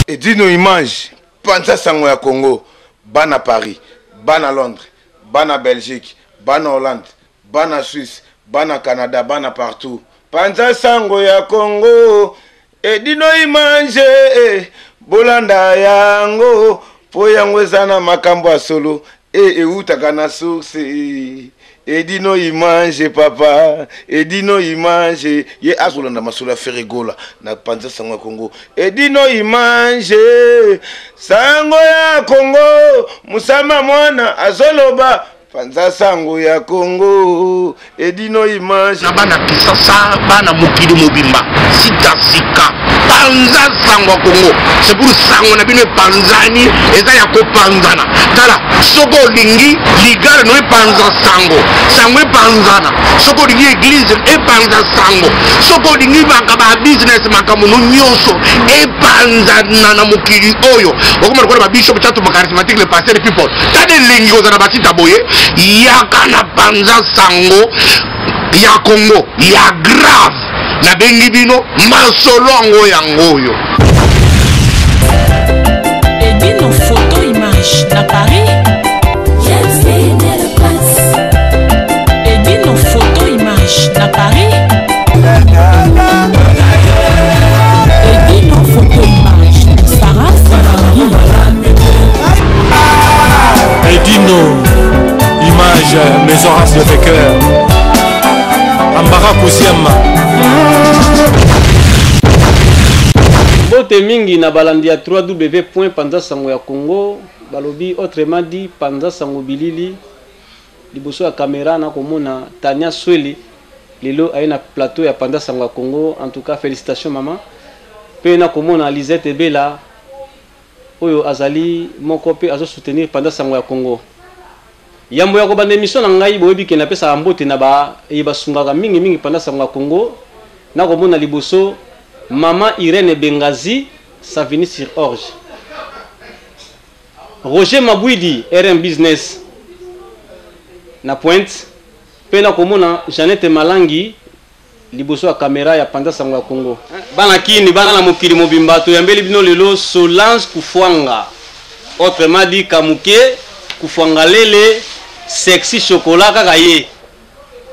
Edino Image, panza sango ya Congo, bana Paris, bana Londres, bana Belgique, bana Hollande, bana Suisse, bana Canada, bana partout. Panza sango ya Congo, Edino Image, eh, bolanda yango po yango eza na makambo ya solo e ewutaka na source. Edino Image papa, Edino Image ye azolanda masolo ya Ferre Gola na panza sango ya Congo. Edino Image sango ya Congo, Musama mwana azoloba panza sango ya Congo. Edino Image na bana Kisasa, bana mokili mobimba, sika sika panza sango ya Congo. C'est pour sango na bino epanzani, eza ya kopanzana. Tala, soki olingi ligare no epanza sango, sango epanzana. Soki olingi eglise epanza sango, soki olingi baka ba business, makambo no nyonso epanzana na mokili oyo. Okoma lokola ba bishop tatu ba charismatique, le pasteur people. Tala elengi kozala na basita boye, yaka na panza sango ya Congo ya grave. Nabengi bino masolo yango yango oyo. Edino photo image na Paris. Edino photo image na Paris. Edino photo image Sarah Sarangi. Edino image maison race de Becker. Ambara Kousiama. Mbote mingi na balandi ya www panza sango ya Congo, balobi autrement dit panza sango bilili liboso ya kamera na komona Tania Sweli lelo aye na plateau ya panza sango ya Congo. En tout cas félicitations maman. Pe na komona Lisette Ebela oyo azali moko pe azo soutenir panza sango ya Congo. Yambo ya kobanda emission na ngai, boyebi ke napesaka mbote na ba eye basungaka mingi mingi panza sango ya Congo. Na komona liboso Maman Irène Bengazi, Savigny sur Orge. Roger Mabwidi, RM Business na Pointe. Pe na komona Jeannette Malangi liboso ya kamera ya panza sango ya Congo. Bana Kin, bana na mokili mobimba, toyambeli bino lelo Solange Kufuanga, autrement dit Kamuke Kufuanga Lele, sexy chocolat kaka ye.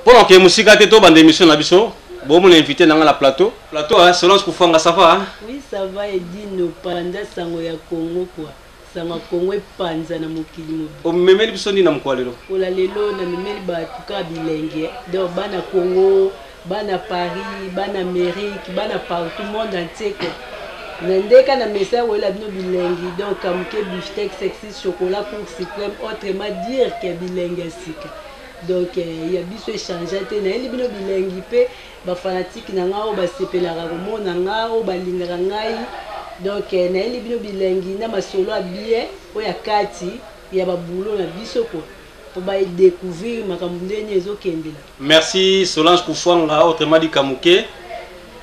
Pona kokende mosika te, tobanda émission na biso. Bomona invité na nga na plateau. Plateau, hein, Solange Kufuanga, ça va, hein? Oui, ça va, Edino, panza sango ya Congo quoi. Sango ya Congo epanza na mokili mobimba. Omemeli biso nini na mokolo lelo? Kola lelo namemeli bato kaka bilenge. Donc bana Congo, bana Paris, bana Amérique, bana partout monde entier quoi. Na ndeka na mesa koyela bino bilengi, donc kamuke beefsteak sexy chocolat cour suprême, autrement dire que bilenge ya sika. Donc ya biso échange te, nayeli bino bilengi pe ba fanatique na nga oyo basepelaka komona nga, oyo balingaka ngai. Donc nayeli bino bilengi na masolo ya bien oyo ya kati ya ba boulot na biso quoi, po ba découvrir makambo ndenge nini ezokendela. Merci Solange Kufuanga, autrement dit Kamuke.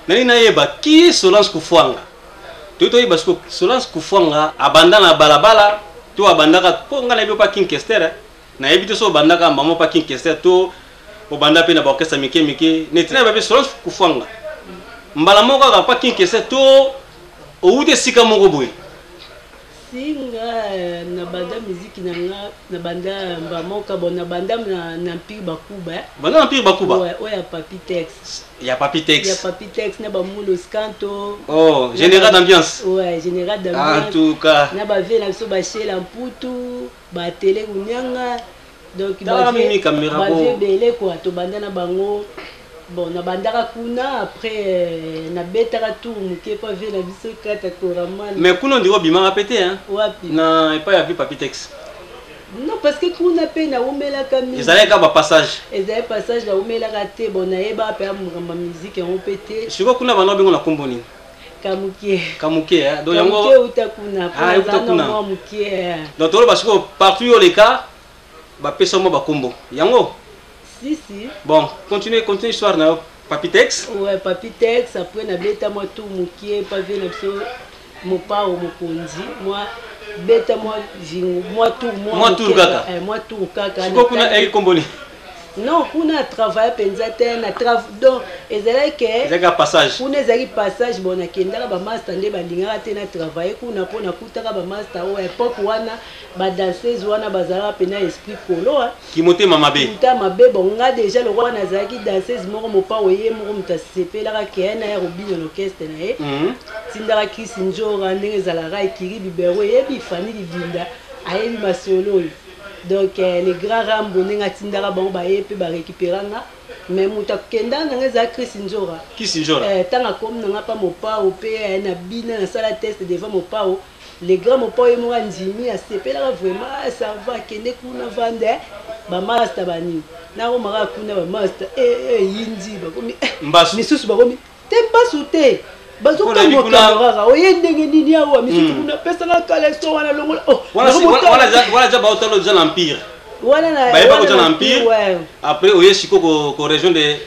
Nani nayeba qui est Solange Kufuanga? Toyi toyeba siko Solange Kufuanga abanda na balabala to abandaka po nga nayebi pa King Kester, hein? Nayebi te so obandaka mama pa King Kester to obanda pe na ba orchestre mike mike neti nayeba pe Solange Kufuanga mbala moko kaka pa King Kester to owuti esika moko boye. Si nga na banda musique na nga na banda mbamoka bon na banda na Empire Bakuba, eh. Banda na Empire Bakuba? Ouais, oyo ya Papi Tex. Ya Papi Tex. Ya Papi Tex na ba Mulos Kanto. Oh, général d'ambiance. Ouais, général d'ambiance. En tout cas. Na ba vie na biso ba Shela Mputu, ba Tele Kunyanga. Donc Tala ba mimi vie caméra ba ko. vie belé quoi, to banda na bango. Bon, na bandaka kuna après na betaka tour muke pa vie na biso kata Koraman. Mais kuna ndiko bimaka pete hein. Wapi? Na epai ya vie Papi Tex. Non, parce que kuna pe na umelaka mingi. Ezalaki kaka ba passage. Ezalaki passage na umelaka te. Bon, nayeba pe makambo ya musique yango pe te. Sikoyo kuna banda obengo na kombo nini? Kamuke. Kamuke, hein. Donc yango Kamuke uta kuna. Ah, uta kuna. Mwa muke. Donc toloba sikoyo partout yo leka ba pesa mwa ba kombo. Yango? Si, si. Bon, continue, continue histoire na yo. Papi Tex? Ouais, Papi Tex, après na beta mwa tour mukie, pa vie na biso mopao mokonzi, mwa beta mwa vingu, mwa tour, mwa Mwa tour mukie, kaka. Eh, mwa tour kaka. Sikoyo kuna Na eki kombo ni? Non, kuna travaille mpenza te na donc ezalaki ezalaki passage. Kuna ezalaki passage. Bon, nakendaka, bamaster nde balingaka te na travaille kuna, mpo nakutaka bamaster oyo époque wana, badanseuse wana bazalaka mpena esprit kolo. Kimotema mabe. Muta mabe. Bon, nga déjà lokola nazalaki danseuse moko, mopao ye moko moto asepelaka ke na ya kobina na orchestre na ye. Tindaka Kisi Njora, ndenge ezalaka ekiri bibero, eyebi Fani Libinda, ayebi masolo oyo. Donc le grand Rambo, ndenge atindaka bango, baye mpe barécupéra nga. Mais moto akendaka na nga ezala Chris Nzora. Kisi Njora. Ntango akomi na nga mpa mopao mpe na bina, nasala test devant mopao, le grand mopao ye moko andimi, asepelaka vraiment. Ah, ça va, akende kuna vande bamaster banini, nakomaka kuna bamaster eyindi, bakomi Mbasu. Misusu bakomi te, mbasu te, bazokamwa kaka oye ndenge nini awa. Misusu kuna pesanga caleçon wana, longola. Oh, wana ja baotala deja na empire. Wana na bayeba koza na empire. Après oye siko ko rejoindre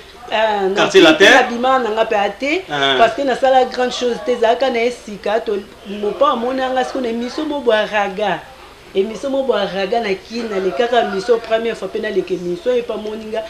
Quartier Latin. Nabima nanga mpe ate parce que nasala grande chose te, ezalaka na esika mopa amonanga siko na émission mo bwa raga, émission mo bwa raga na Kini. Nalekaka émission première fois mpe naleka émission epa moninga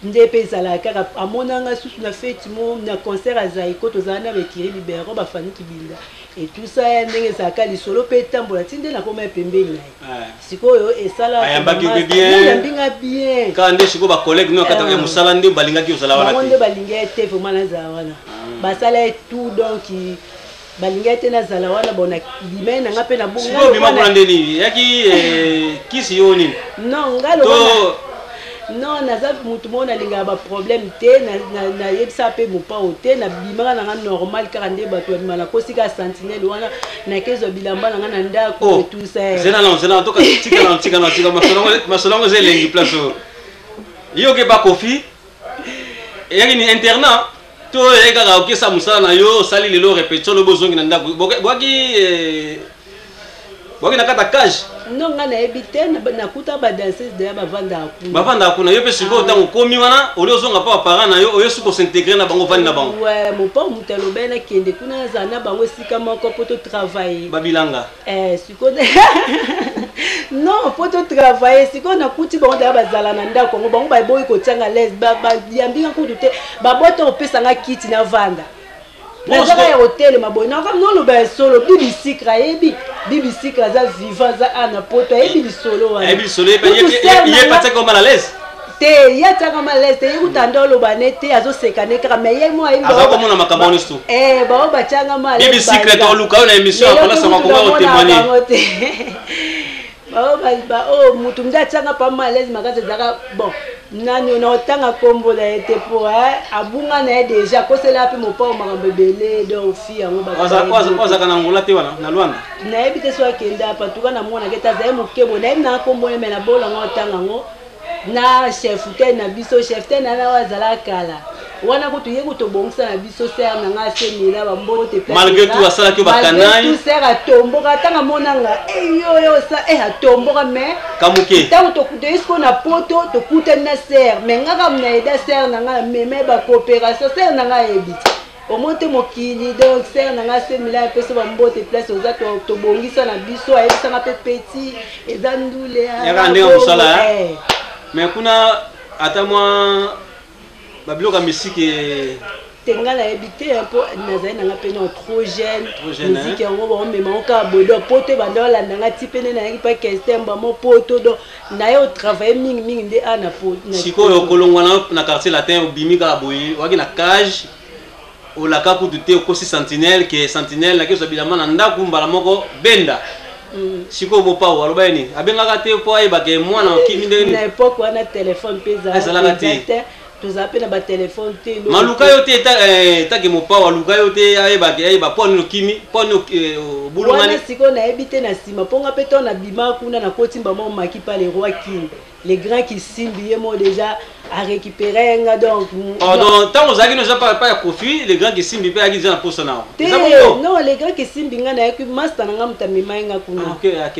nde mpe ezalaka kaka amonanga susu na feti mo na concert ya Zaiko, tozala na bekiri libero, bafani Kibinda et tout ça. Ya ndenge ezalaka lisolo mpe etambola ti nde nakoma ya pembeni na ye. Sikoyo esala Ayambaki mpe bien. Yambinga bien. Kaka nde sikoyo bacollègue no kata ya mosala nde balingaki ozala wana. Bango te. Nde balingi ye te vraiment nazala wana, basala ye tout, donc balingi ye te nazala wana. Bon, bimai na nga mpe na Sikoyo obima kuna nde nini yaki kisi yo nini? Non, nga to lokola non, naza motu moko nalingaka baproblème te. Nayebisaka mpe mopao te, nabimaka nanga normal kaka nde bato babima. Nakosi kaka sentinelle wana, nakezwa bilamba na nga na ndako. Oh, tout ça. Zela na zela, toka tika na tika na tika masolo yango eza elengi. Place oyo yo oke bakofi, eyaki ni internat to eyaki kaka okesa mosala na yo, osali lelo répétition, lobi ozongi na ndako? Bwaki na kati ya cage? Non, nga nayebi te. Nakuta badanseuse deya bavandaka kuna. Bavandaka kuna. Yo mpe sikoyo ntango okomi wana, oli ozonga mpa baparent na yo, oyo soki os'intégrer na bango, ovandi na bango? Ouais, mopa moto alobaki nakende kuna, nazala na bango esika moko mpo totravaille. Babilanga. Sikoyo non, mpo totravaille. Sikoyo nakuti bango daya bazala na ndako yango, bango baboyi kotianga lese, bayambinga kutu te, babota kopesanga kiti na vanda. Nazaka ya kotelema boye, noloba ya solo. Bibi Sikre ayebi, Bibi Sikre aza vivant, aza a na poto, ayebi lisolo wana. Ayebi lisolo. Ye patiaki mal à l'aise? Te, ye atiaka mal à l'aise te. Ye kuta nde oloba ne te, azoseka ne kaka, mais ye mo ayebi. Aza komona makambo wana nyonso. Bao batianga mal. Bibi Sikre, toluka yo na émission ya Sango Kongo, otémoigner. Te, bao mutu nde atianga pa mal à l'aise makasi ezalaka bon nani na otanga nkombo na ye te, mpo abunga na ye déjà, akosela mpe mopao makambo ebele. Donc fi yango. Ozalaka na Ngola te wana na Lwanda? Nayebi te so akende apa tuka namonaka ete azali moke boye. Nayebi na nkombo ye, me nabola ngo otanga yango na chef te na biso, chef te na oyo azalaka kala wana kutu, ye kutu obongisa na biso sere na nga asemela bambote. Malgré tout asalaki yo bakanai. Sere atomboka ntango amonanga eyoyo atomboka, mais Kamuke. Ntango toyei sikoyo na poto, tokutani na sere, mais nga kaka na eda sere na nga, meme bacoopération, sere na nga ayebi te omoi te mokili. Donc sere na nga asemela, apesa bambote place oza, tobongisa na biso, ayebisanga mpe petit eza ndule. Yaka ndenge mosala. Mais kuna ata mwa babiloko ya misiki? Te, nga nayebi te, mpo nazali nanga mpe na trop jeune. Musique yango baomema ngo kaka boye. Donc poto ebanda olanda nga ti pene nayaki mpa kestemba mo poto. Donc naye otravaille mingimingi nde a na Sikoyo okolongwa na Quartier Latin, obimi kaka boye, owaki na cage, olaka kutu te, okosi sentinelle ke sentinelle naki ozwa bilamba na ndako, mbala moko benda. Sikoyo mopao aloba ye nini? Abengaka te mpo ayebaka mwana okimi ndenge nini? Na époque wana telefone mpe ezalaka te. Tozala mpe na batelefone te. Maluka yo te etake mopao aluka yo te, ayebaka, ayeba mpo nini okimi, mpo nini obulungani. Wana sikoyo nayebi te. Na nsima mponga mpe to nabima kuna, nakoti mbama omaki pa le roi King, le grand Kisimbi, ye mo déjà arécupéré nga donc. Oh, donc ntango ozalaki no eza pa ya Kofi, le grand Kisimbi mpe ayaki deja na posa na te? Non, le grand Kisimbi, nga nayaki master na nga, moto amemai nga kuna.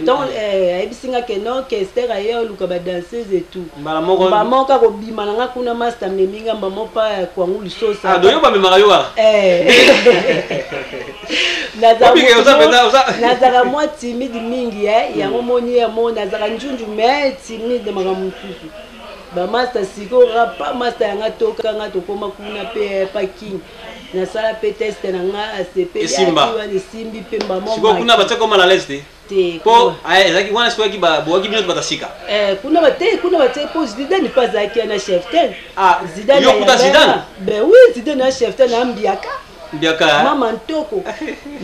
Donc ayebisi nga ke non, Kester aye oluka badanseuse et tout. Mbala moko. Mbala moko kaka kobima na nga kuna, master amemi nga mbamo pa ya kwangu lisosa. Ah, donc yo bamemaka yo kaka? Nazalaka mwa timide mingi, yango moni ya mo nazalaka njunju, mais timide makambo mosusu. Bamasta sikoyo rapa masta yanga tokanga tokóma kuna mpe pa king nasala mpe test na nga asepeli. Esimba. Wana esimbi mpe mbamo. Sikoyo kuna batiaka mal à l'aise te? Te. Mpo ezalaki wana sikoyaki bowaki bino bato sika. Eh, kuna bate, kuna batie mpo Zidane mpe azalaki na chef te. Ah, Zidane yo kuta ayambaka. Zidane? Ben oui, Zidane na chef te na mbiaka. Mbiaka. Mama ntoko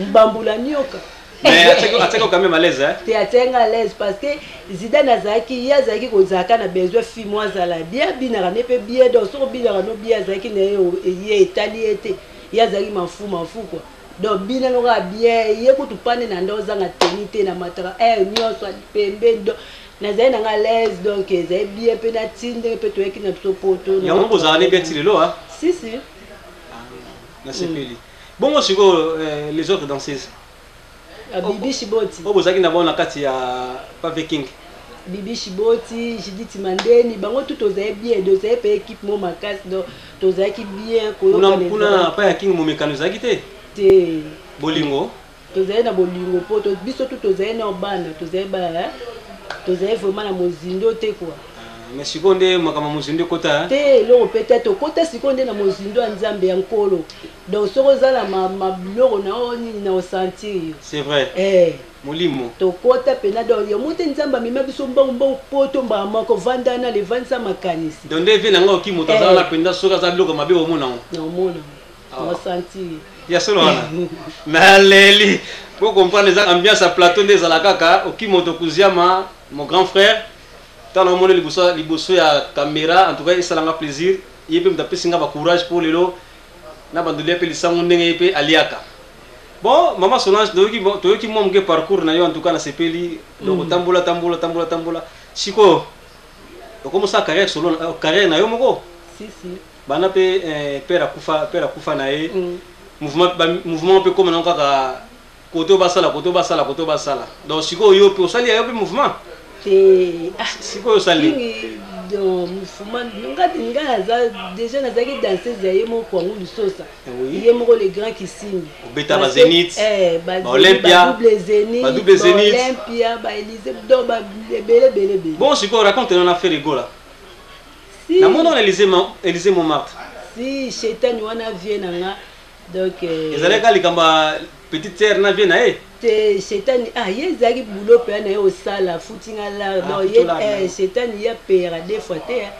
mbambula nioka. Mais atiaki quand même à l'aise, hein? Te, atianga à l'aise parce que Zidane azalaki, ye azalaki kozalaka na besoin fille mo azala bien, abinaka ne mpe bien. Donc soki obinaka no bien, azalaki na ye, ye etali ye te, ye azalaki mafu mafu quoi. Donc bina no kaka bien, ye kutu pane na nde ozanga teni te na mataka aire nyonso pembeni. Donc nazali nanga à l'aise, donc ezali bien mpe na ti ndenge mpe toyaki na biso poto. Yango bozala ne bien ti lelo, ah? Si si. Nasepeli. Bongo sikoyo les autres danseuses? Bibi Shiboti. Oyo bozalaki na bango na kati ya Pave King? Bibi Shiboti, Judith Mandeni, bango tu tozali bien, tozali mpe équipe mo makasi, donc tozalaki bien. Kuna Koyokana. kuna na pa ya King momekano ezalaki te? Te. Bolingo. Tozali na bolingo mpo biso tu tozali na bana, tozali ba tozali vraiment na mozindo te quoi. Ah, mais sikoyo nde makambo ya mozindo ekota, hein? Te, eloko mpe te, tokota sikoyo nde na mozindo ya Nzambe ya Nkolo. Donc soki oza na mabiloko na oyo nini na osentir yo. C'est vrai. Eh. Molimo. Tokota mpena, donc yango te Nzambe amema biso mbongo mbongo po tombaka moko vanda na levandisa makanisi. Donc nde vie na nga oki moto aza Eh. wana mpenza, soki aza biloko mabe omona yango. Na omona. Ah. Na osentir. Ya solo wana naleli po comprendre eza ambiance ya plateau nde ezala kaka oki moto kuziama. Mon grand frère, ntango namoni liboso liboso ya caméra, en tout cas esalanga plaisir. Ye mpe moto apesi nga bacourage mpo lelo na bandolia mpe lisango ndenge ye mpe aliaka. Bon, mama Solange, toyoki toyoki mwa moke parcours na yo. En tout cas nasepeli. Donc otambola tambola tambola tambola, sikoyo okomosala carrière solo, carrière na yo moko. Si si. Banda mpe père akufa na ye, mouvement mouvement mpe koma nango kaka kote oyo basala, kote oyo basala, kote oyo basala. Donc sikoyo yo mpe osali ya yo mpe mouvement? Te. Ah, Sikoyo osali? Mingi, donc mouvement nga nga naza déjà, nazalaki danseuse ya ye moko kwangu Lusosa. Ye moko le grand Kisimbi. Obeta ba Zénith, eh, ba Olympia, ba double Zénith, ba double Zénith. Olympia, ba Élysée, donc ba ebele ebele ebele. Bon, sikoyo raconte na Ferre Gola. Si. Namoni wana Élysée Montmartre. Si, shetani wana vie na nga, donc Ezalaki kaka likambo ya petite sœur na vie na ye? Te, shetani, ah, ye ezalaki boulot mpe na ye osala futi nga lar. Ah, Donc futi ye lar na ye. Shetani ye apeyaka deux fois te, hein.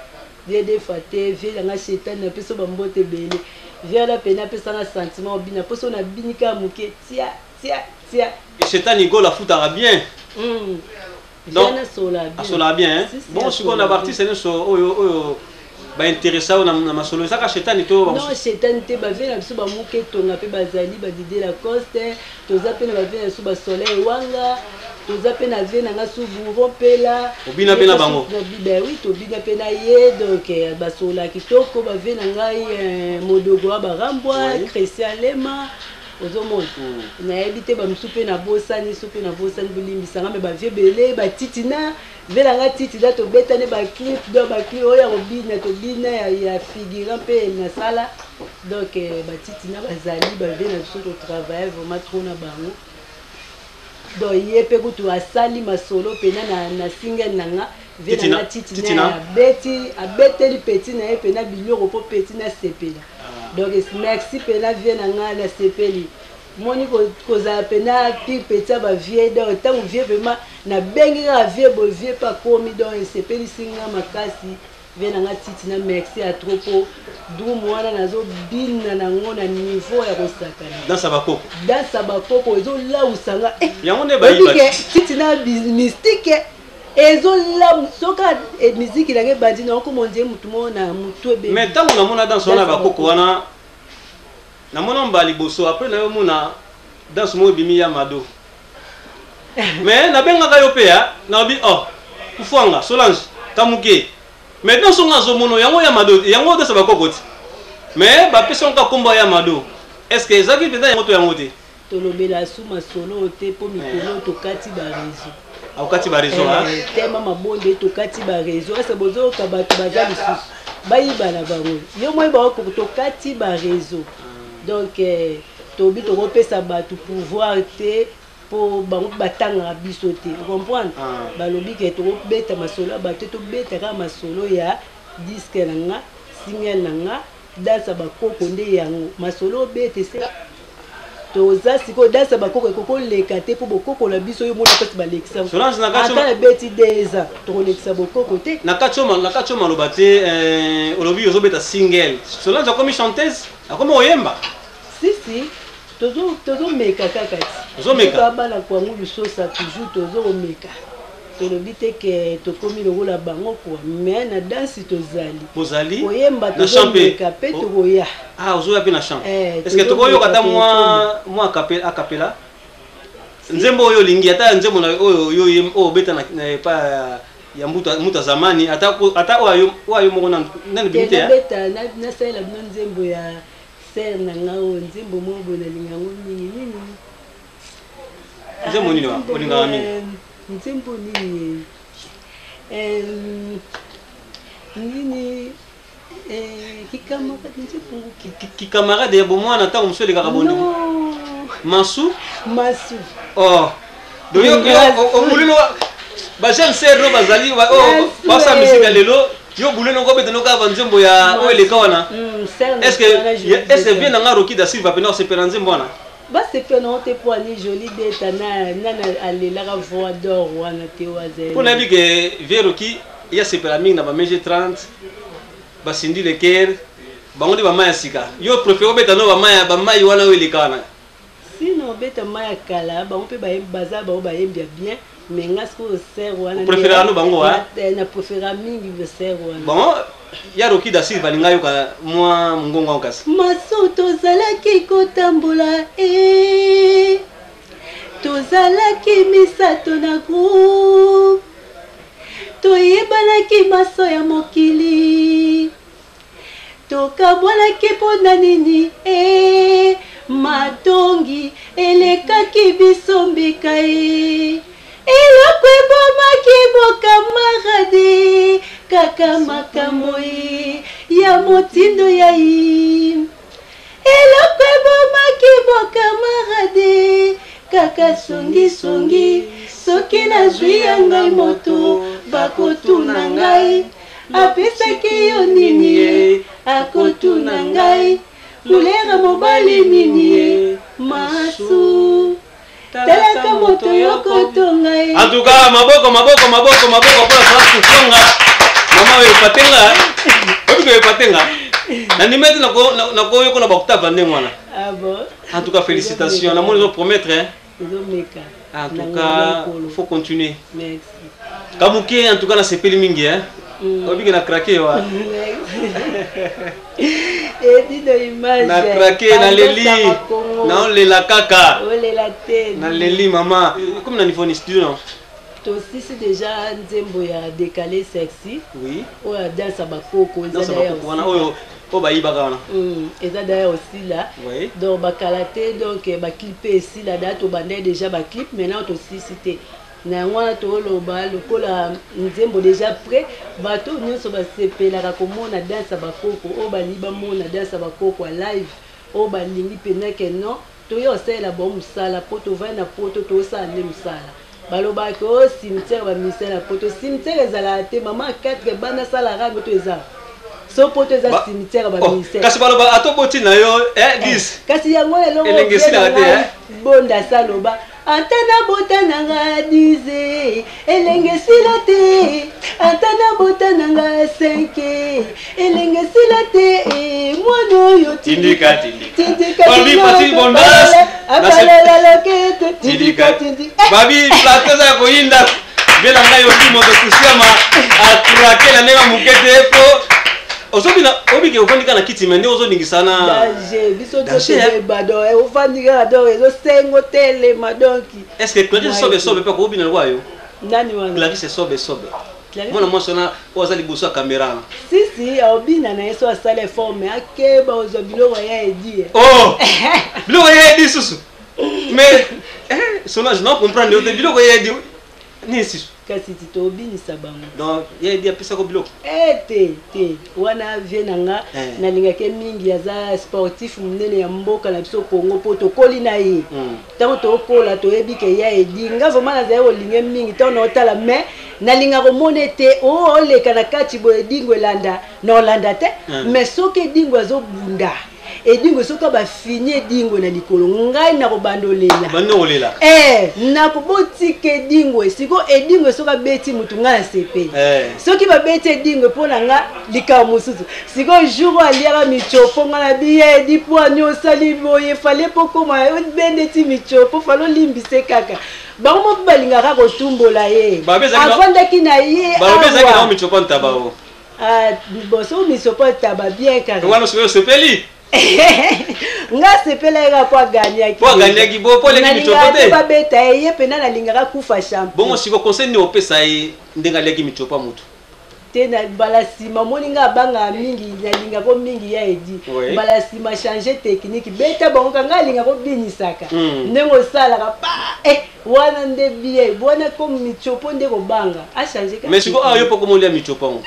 Ye deux fois te. Vie nanga shetani napesa bambote ebele. Vie wana pene apesanga sentiment obina mposo nabini kaka moke tia tia tia. Shetani Gola afutaka bien. Vie wana asolaka bien. Asolaka bien, hein? Si, si, Bon, sikoyo na asolaka. baartiste nyonso oyo baintéressa oyo na masolo, ezaka shetani to Non. bamosusu? Shetani te, bavie na biso bamuke etonga mpe bazali badide Lacoste, toza mpe na bavie na biso basoleil wanga, toza mpe na vie na nga su bouro mpela. Obina mpe na bango? Ben oui, tobina mpe na ye. Donc basola kitoko bavie na ngai, modogo wa barambwa. Christian Lema, ozomona. Nayebi te bamosusu mpe nabosani, so mpe nabosani bolimbisanga, me bavie ebele batitina vie na nga titina tobetani baclip, donc baclip oyo ya kobina tobina ya figurant mpe nasala. Donc batitina bazali bavie na biso, totravaille vraiment trop na bango. Donc ye mpe kutu asali masolo mpena na single na nga vie na Titina, nga titina. Titina. Abeti, abeteli petit na ye mpena biloko mpo petit nasepela. Donc merci mpena vie na nga, nasepeli moni kozala mpena pire petit ya bavie. Donc ntango vie vraiment nabengi kaka vie boye, vie mpe akomi, donc esepelisi nga makasi. Vie na nga titina, merci ya trop mpo drum wana nazobina nango na niveau ya kosakana. Danse ya bakoko. Danse ya bakoko ezolawusa nga, eh. Yango nde bayiba. Oyebi ke titina mystique ezolamu soki miziki nanga ebandi na okoma ondie mutu moko na mutu ebebi. Mais ntango namona danse wana ya Danse ya bakoko wana, namona mbala liboso. Après nayomona danse moko ebimi ya mado, mais nabengaka yo mpe ya nalobi: "Oh, kufwanga Solange kamuke." Mais danse ongo azomona yango ya mado, yango danse ya bakoko ti, mais bapesi yango kaka kombo ya mado. Est ce que ezalaki mpenza yango to yango te? Tolobela su masolo te mpo mikolo tokati bareseau. Akokati bareseau. Tema mabonde, tokati bareseau ese bozoyoka bato baza lisusu bayiba na bango yo moi baoko, tokati bareseau. Donc tobi tokopesa bato pouvoir te mpo bango batangaka biso te, comprendre? Ah. Balobi ke tokobeta masolo ya bato te, tobeta kaka masolo ya Disque na nga, single na nga, danse ya bakoko nde yango. Masolo obete se toza sikoyo danse ya bakoko ekoki koleka te mpo bokoko na biso yo mona mpasi balekisa ata ebeti 2 ans tokolekisa bokoko te. Na kati oyo maloba te, eh, olobi ozobeta single. Solange akomi chanteuse, akomi koyemba. Si si, tozomeka kaka ti. Ozomeka. Bana kwangu lusosa toujours tozokomeka. Tolobi te ke tokomi lokola bango quoi, mais na danse tozali. Bozali. Koyemba na chant mpe. Tozomeka mpe tokoya. Ah, ozoya mpe na chant. Eh, est ce que tokoyoka ata tozomeka. mwa acapella nzembo oyo olingi, ata nzembo na oyo yo oyo obeta na epa ya mbuta zamani, ata oyo ayo moko nani bimi te, eh? Nabeta, nasalela bino nzembo ya sœur na nga, oyo nzembo moko boye nalinga yango mingi nini. Nzembo nini Ah, nzembo olingaka mingi? Nzembo nini, nini, kikamarade, nzembo Kikamarade ya bomwana, ntango mosusu elekaka bondi. Non. Masu. Masu. Oh, donc yo obulino bajeune sœur no bazali oyo Masu, basala eh. misika lelo, yo bulino kobeta no kaka banzembo ya oyo eleka wana. Sœur na est ce wana, que Jolie est ce que Deta. vie na nga Roki da Silva mpena osepela nzembo wana? Basepela nango te mpo ani Joli Deta nana alelaka voix d'or wana te, waza. Mpo nayebi ke vie Roki ye asepela mingi na ba MG 30, basindi leker bango nde bamai ya sika. Yo préféré obeta no bamai bamai wana oyo eleka wana? Sino obeta mai ya kala, bango mpe baza bango bayembi ya bien, mais nga sikoyo sœur wana. Opréférera no bango, ah? Na préféra mingi sœur wana. Bon, ya Roki da Silva alinga yoka mwa mongongo yango kasi. Maso tozalaki kotambola e, tozalaki misato na groupe, toyebanaki maso ya mokili, tokabwanaki mpona nini e? Matongi elekaki biso mbika e, eloko ebomaki bokamarade kaka makambo e ya motindo ya ye, eloko ebomaki bokamarade kaka songisongi. Soki nazwi ya ngai moto, bakotuna ngai apesaki yo nini ye, akotuna ngai couleur mobali nini ye. Masu talaka moto yokotonga ye. En tout cas, maboko, maboko, maboko, maboko mpona Solange Kutonga. Mama oyo epatenga, oyebi ko epatenga nandima ete nakoyokola baoctave na ndenge wana. Ah bon. En tout cas, félicitations, namoni ozopromettre, hein. Ezomeka. En tout cas, faut continuer. Merci. Kabuke, en tout cas nasepeli mingi, hein. Oyebi ke na craqué wa. Edino image. Na craqué, naleli, naolela kaka. Olela te. Naleli mama. Comme na niveau ni studio, non? Tosisi déjà nzembo ya décalé sexy. Oyo ya danse ya bakoko eza Danse ya d'ailleurs bakoko wana oyo oyo bayibaka wana. Eza d'ailleurs osila. Donc bakala te, donc baclip mpe esila da, tobandai déjà baclip, maintenant tosisi te na yango wana. Toloba lokola nzembo déjà prêt, bato nyonso basepelaka komona danse ya bakoko, oyo balingi bamona danse ya bakoko ya live, oyo balingi mpenza ke non, toya kosalela bango mosala mpo tovandi na poto, tosala nde mosala. Balobaka o cimetière bamisala na poto, cimetière ezalaka te. Mama 4 bana asala rango to eza so poto eza cimetière Oh, baministère. Kasi baloba ata oboti na yo 10 Kasi yango eloko Elenge esilaka te, eh? bonda saloba ata nabota na nga 10, elenge esila te, ata nabota na nga 5, elenge esila te. Mwana oyo Tindika, tindika. Tindika. Babi Patrick Bondas. Abalela loketo. Tindika. Tindika, tindika. Babi plateau eza ya koyinda be na ngai oki moto kusiama acraquer na ndenge ya moke te, po ozobina obike ofandi kaka na kiti me nde ozoningisa na Danger biso. Danger, Totoyeba donc ofandi kaka, donc ezosengo telema donc. Est ce que Clarisse Sobe Sobe mpe akobina lokwa yo? Nani wana? Clarisse Sobe Sobe. Clarisse- Mwana mwasi wana oyo aza liboso ya caméra wana. Sisi aobina na ye so asala effort, mais akeba ozwa biloko ya edi. Oh, biloko ya edi susu, mais Solange na comprendre yo te, biloko ya edi nini susu? Kasi ti tobinisa bango. Donc ye edi apesako biloko? Eh te te, wana vie na nga eh. Nalingaki ye mingi, aza sportif monene ya mboka na biso Congo, mpo tokoli na ye ntango tokola toyebi ke ya edi nga vraiment nazali kolinga mingi ntango naotala, mais nalinga komona ete o oh, oleka na kati boye edingo elanda na olanda te mais soki edingo azobunda edingwe soki bafini edingwe na likolo ngai nakobanda olela Banda olela. Eh, nakobotika edingwe siko edingwe soki abeti motu ngai nasepeli eh. Soki babeti edingwe mpo na nga likambo mosusu sikoyo jour oyo aliaka michopo ngai na biya edi mpo ani osali boye fale mpo koma obende ti michopo fale olimbise kaka bango moko balingaka kotumbola ye avandaki na ye awa michopo ntaba o Ah, boso misopo taba bien kaka. Wana soki osepeli. Nga sepela ye kaka po agagnaki. Po agagnaki bo po aleki michopo te. Babeta ye ye pena nalingaka kufa champion. Bongo siko conseil nini opesa ye ndenge aliaki michopo ya mutu? Te na mbala nsima omoni nga abangaka mingi nalingako mingi ya edi mbala nsima change technique beta bango ka nga alingako binisaka ndenge osalaka pa eh. Wana nde bien wana comme michopo nde kobanga a changer mais siko awa yo poko molia michopo yango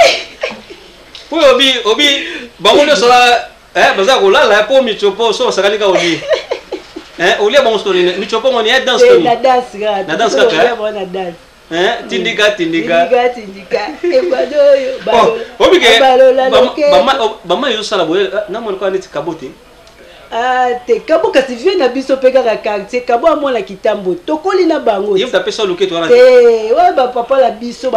po obi obi bango nyonso la eh baza kolala po michopo so osakani ka obi eh olia bango so nini michopo ngoni ya danse na danse kaka na danse kaka eh na danse eh tindika tindika tindika tindika ebado oyo obi ke bama bama ezosala boye na mwana kwa neti kabote. Ah, te kabo kasi vie na biso mpe kaka quartier kabo amona kitambo tokoli na bango ye apesa loketo wana te oyo bapapa na biso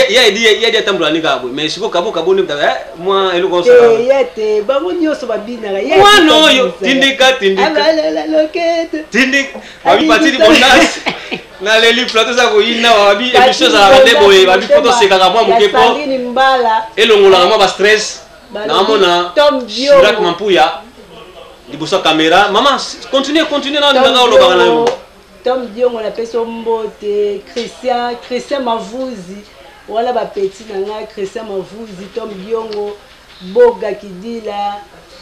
ye edi atambola ndenge kaka boye mais sikoyo kabo kabo nde eh, mwa eloko te ye te bango nyonso babinaka mwana oyo tindika tindika loketo tindika babi patili bonas naleli plateau eza koyina babi émission ezalaka nde boye babi po tosekaka mwa moke po elongolaka mwa bastress. Naomona Chirac Mampuya liboso ya kamera. Mama, continue continue na ndanga olobaka na yo. Tom Diongo napesi yo mbote, Christian Christian Mavuzi wana ba petit na ngai Christian Mavuzi, Tom Diongo, Boga Kidila,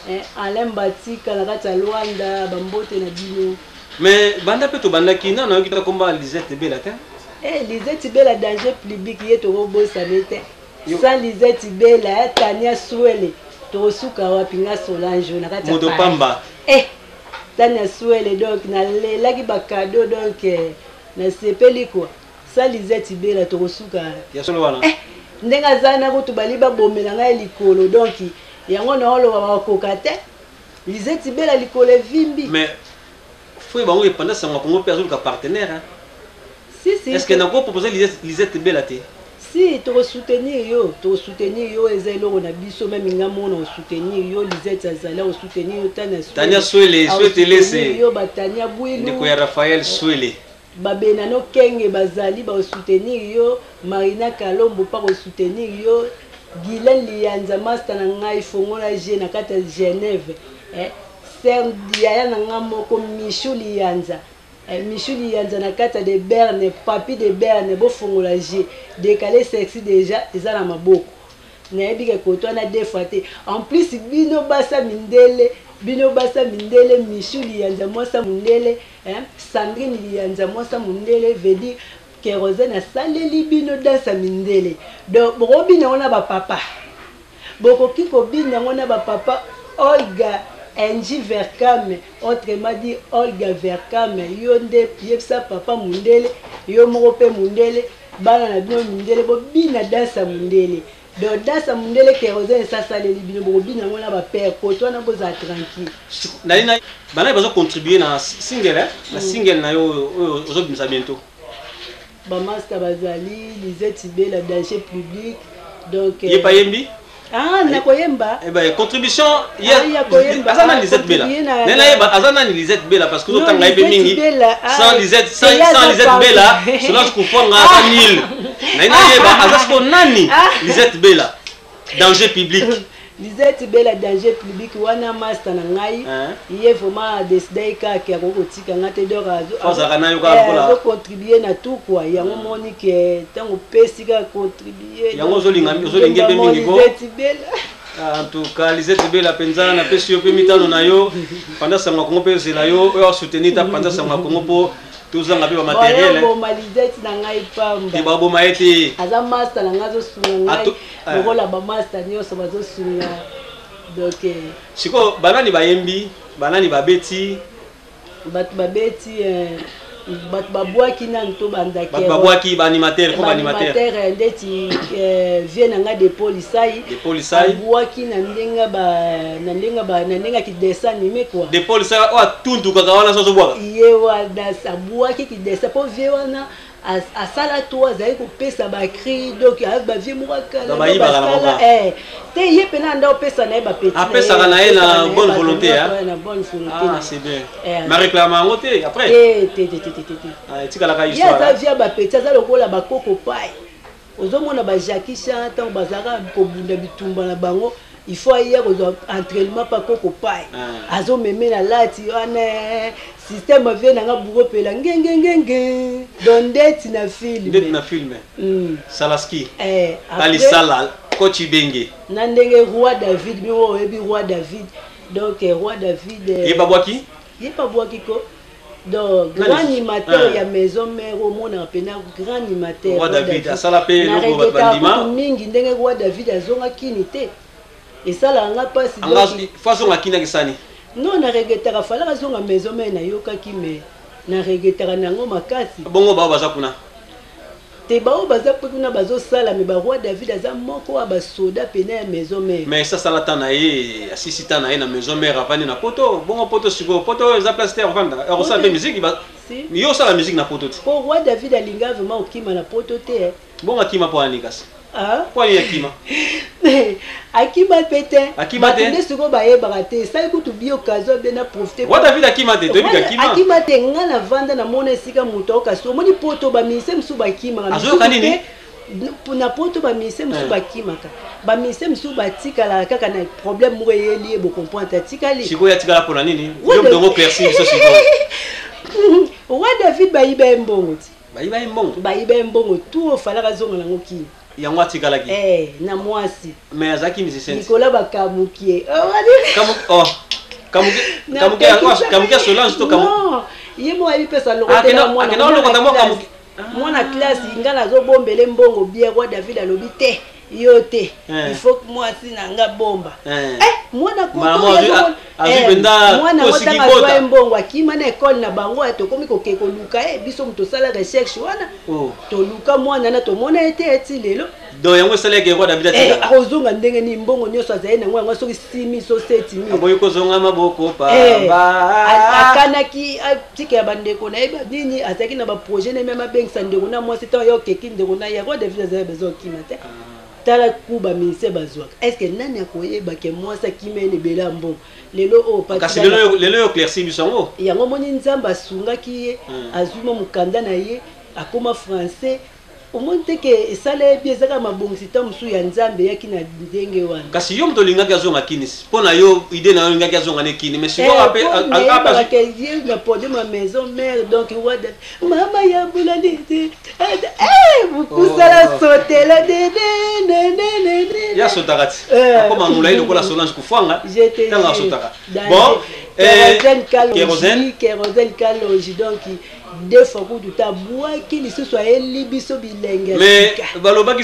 eh, Alain Batika na kati ya Luanda, bambote na bino. Mais banda mpe tobandaki nano nayoki ta komba Lisette Bela te. Eh, Lisette Bela danger public ye tokobosana te. Sans Lisette Bela, Tania Suele, tokosuka wapi nga Solange na kati ya Moto pamba. Eh, Tania Suele donc nalelaki ba cadeau donc eh, nasepeli quoi. Sans Lisette Bela tokosuka. Ya solo wana. Eh, ndenge aza na kutu bali babomela ngai likolo donc yango naoloba bakoka te. Lisette Bela likolo evimbi. Mais faut bango epanda sango Congo pe azoluka partenaire hein. Si si. Est-ce que nako proposer Lisette Bela te? Si toko soutenir yo, toko soutenir yo eza eloko na biso meme nga mona o soutenir yo Lisette azali o soutenir yo Tania Swele. Tania Swele, Swele Lese. Yo ba Tania Bwilu. Ndeko ya Raphaël Swele. Ba Benano Kenge bazali ba soutenir yo, Marina Kalombo pa ko soutenir yo, Guylaine Liyanza master na ngai fongola G na kati ya Genève. Eh, sœur yaya na nga moko Michou Liyanza. Eh, Michou Liyanza na kati ya de Berne, Papi de Berne, bofongola G. Décalé sexy déjà eza na maboko. Nayebi ke koto wana deux fois te. En plus bino basa mindele, bino basa mindele Michou Liyanza mwasa mundele, hein, Sandrine Liyanza mwasa mundele veut dire Kérosène asaleli bino danse ya mindele. Donc bokobina yango na ba papa. Bokoki kobina yango na ba papa Olga Angie Verkame, autrement dit Olga Verkame, yo nde yebisa papa mundele, yo moko pe mundele, bana na bino mindele, bobina danse ya mundele. Donc danse ya mundele Kérosène esi asaleli bino, bokobina yango na ba père, koto wana bozala tranquille. Nali na banani bazo contribuer na single eh? Na single na yo oyo ozobimisa bientôt. Ba master bazali Lisette Bela danger public donc ye pa yembi. Ah nakoyemba. Eh ben contribution ye ah, koyemba. Aza nani Lisette Bela? Nena yeba aza nani Lisette Bela parce que ozotanga ye pe mingi. Sans Lisette sans, sans Lisette Bela Solange Kufwanga aza nil. Nena yeba aza siko nani Lisette Bela danger public. Lisette Bela danger public wana master na ngai ye vraiment a décidé kaka akoki kotika nga te donc azo contribuer na tout quoi yango moni ke ntango opesi kaka contribuer yango ozolinga ozolinga mpe mingi ko Lisette Bela. En tout cas Lisette Bela mpenza napesi yo mpe mitano na yo panza sango ya Congo mpe ezela yo oyo asoutenir ta panza sango ya Congo mpo. Tozanga mpe bamatériel. Boma Lisette na ngai pamba. Te, baboma ye te. Aza master na ngai, azosunga ngai lokola bamaster nyonso bazosunga, donc Sikoyo banani bayembi, banani babeti? Bato babeti, bato babwaki nanu, tobanda. Bato babwaki, baanimateur, mpo baanimateur. Baanimateur ndeti vie na ngai Depo Lisai. Depo Lisai. Abwaki na ndenge ba na ndenge ba na ndenge ki dessin animé quoi. Depo Lisai oyo atuntukaka wana, so azobwaka. Ye wana abwaki ki dessin mpo vie wana asala to azali kopesa bacri, donc bavie moko akala. Bayibaka na moko. Te, ye mpena anda opesa na ye bapeti. Apesaka na ye na bonne volonté. Na bonne volonté. Ah, c'est bien. Mais réclame yango te après. Te, te, te, te, te, te. Etikalaka. Ye aza via bapeti, aza lokola bakoko pai. Ozomona ba Jackie Chan, ntango bazalaka kobunda bitumba na bango, il faut aya kozwa entraînement pa koko pai. Azomeme na lati wana système avie nanga buro pela ngengengenge, donc ndeti na film. Ndeti na film. Salaski. Alisala coach Ibenge. Na ndenge Roi David, bino oyebi Roi David, donc Roi David. Ye babwaki. Ye babwaki ko, donc grand animateur ya maison mère, omonaka mpena grand animateur. Roi David asala mpe eloko bato bandima. Mingi ndenge Roi David azonga kini te, esalaka nga mpasi. Fo azonga kini, akisani. Non, na regrettaka, falaka azonga maison mère. Nayokaki, mais na regrettaka nango makasi. Bongo bao baza kuna? Te, bao baza mpe kuna bazosala, mais baroi David aza moko wa basoda pene ya maison mère. Mais esasala ta na ye, asisi ta na ye na maison mère, avandi na poto. Bongo poto sikoyo, poto eza place te akofanda, akosala mpe musique. Yo osala musique na poto te? Po Roi David alinga vraiment okima na poto te. Bongo akima mpo ani kasi? Mpo ani akima? Akima mpe te. Akima te. Nde sikoyo bayebaka te, esali kutu bi occasion abe na profite. Roi David akima te, toyebi akima. Akima te. Nga navanda, namona esika moto aokasi. Omoni poto, baministre mosusu bakimaka. Azoyoka nini? Na poto baministre mosusu bakimaka, baministre mosusu batikalaka kaka na problème moko eyeli ye, bocomprendre te, atikali. Sikoyo atikala mpona nini? Yo dongo persi biso sikoyo. Roi David, bayiba ye mbongo ti. Bayiba ye mbongo. Bayiba ye mbongo tu, ofalaka azonga nango kini. Yango atikalaki. Na mwasi. Mais azalaki musicien. Likola bakamukie. Oh, kamuke Solange to kamu? Non, ye mo ayebi pesa lokotela mwana mwana classe. Nga nazobombele mbongo bien, Roi David alobi te, yo te, il faut mwasi na nga bomba mwana. Mwana ngo ntango azwa ye mbongo, akima na ekole na bango. Tokomi koke koluka ye, biso moto tosala recherche wana, toluka mwana na tomona ye te eti lelo. Donc yango esalaki Roi David atikala. Akozonga ndenge nini? Mbongo nyonso azali nango, yango soki 6 000 so 7 000. Aboyi kozonga maboko pamba. Akanaki atikela bandeko na ye banini, azalaki na baprojet na ye, meme abengisa ndeko na mwasi. Ntango ye okeki ndeko na ye, Roi David azali besoin okima te. Tala ku baministère bazwaka, est ce que nani akoyeba ke mwasi akima ye na ebele ya mbongo lelo oyo? Kasi lelo oyo éclairci biso yango. Yango omoni, Nzambe asungaki ye, azwi mwa mokanda na ye, akoma français. Omoni te ke esala ye bi, ezaka mabongisi ntango mosusu ya Nzambe eyaki na ndenge wana. Kasi yo moto olingaki azonga kini, mpo na yo idée na yo, olingaki azonga ne kini, mais sikoyo ape nayebaka ye na podium ya maison mère, donc wada mama ya mbula nini bukusala sotela. Ye asotaka ti akoma molai lokola Solange Kufwanga ntango asotaka. Bon. Kérosène, Kérosène Kalongi, donc deux fois kutu tabwaki lisusu, ayeli biso bilenge. Mais balobaki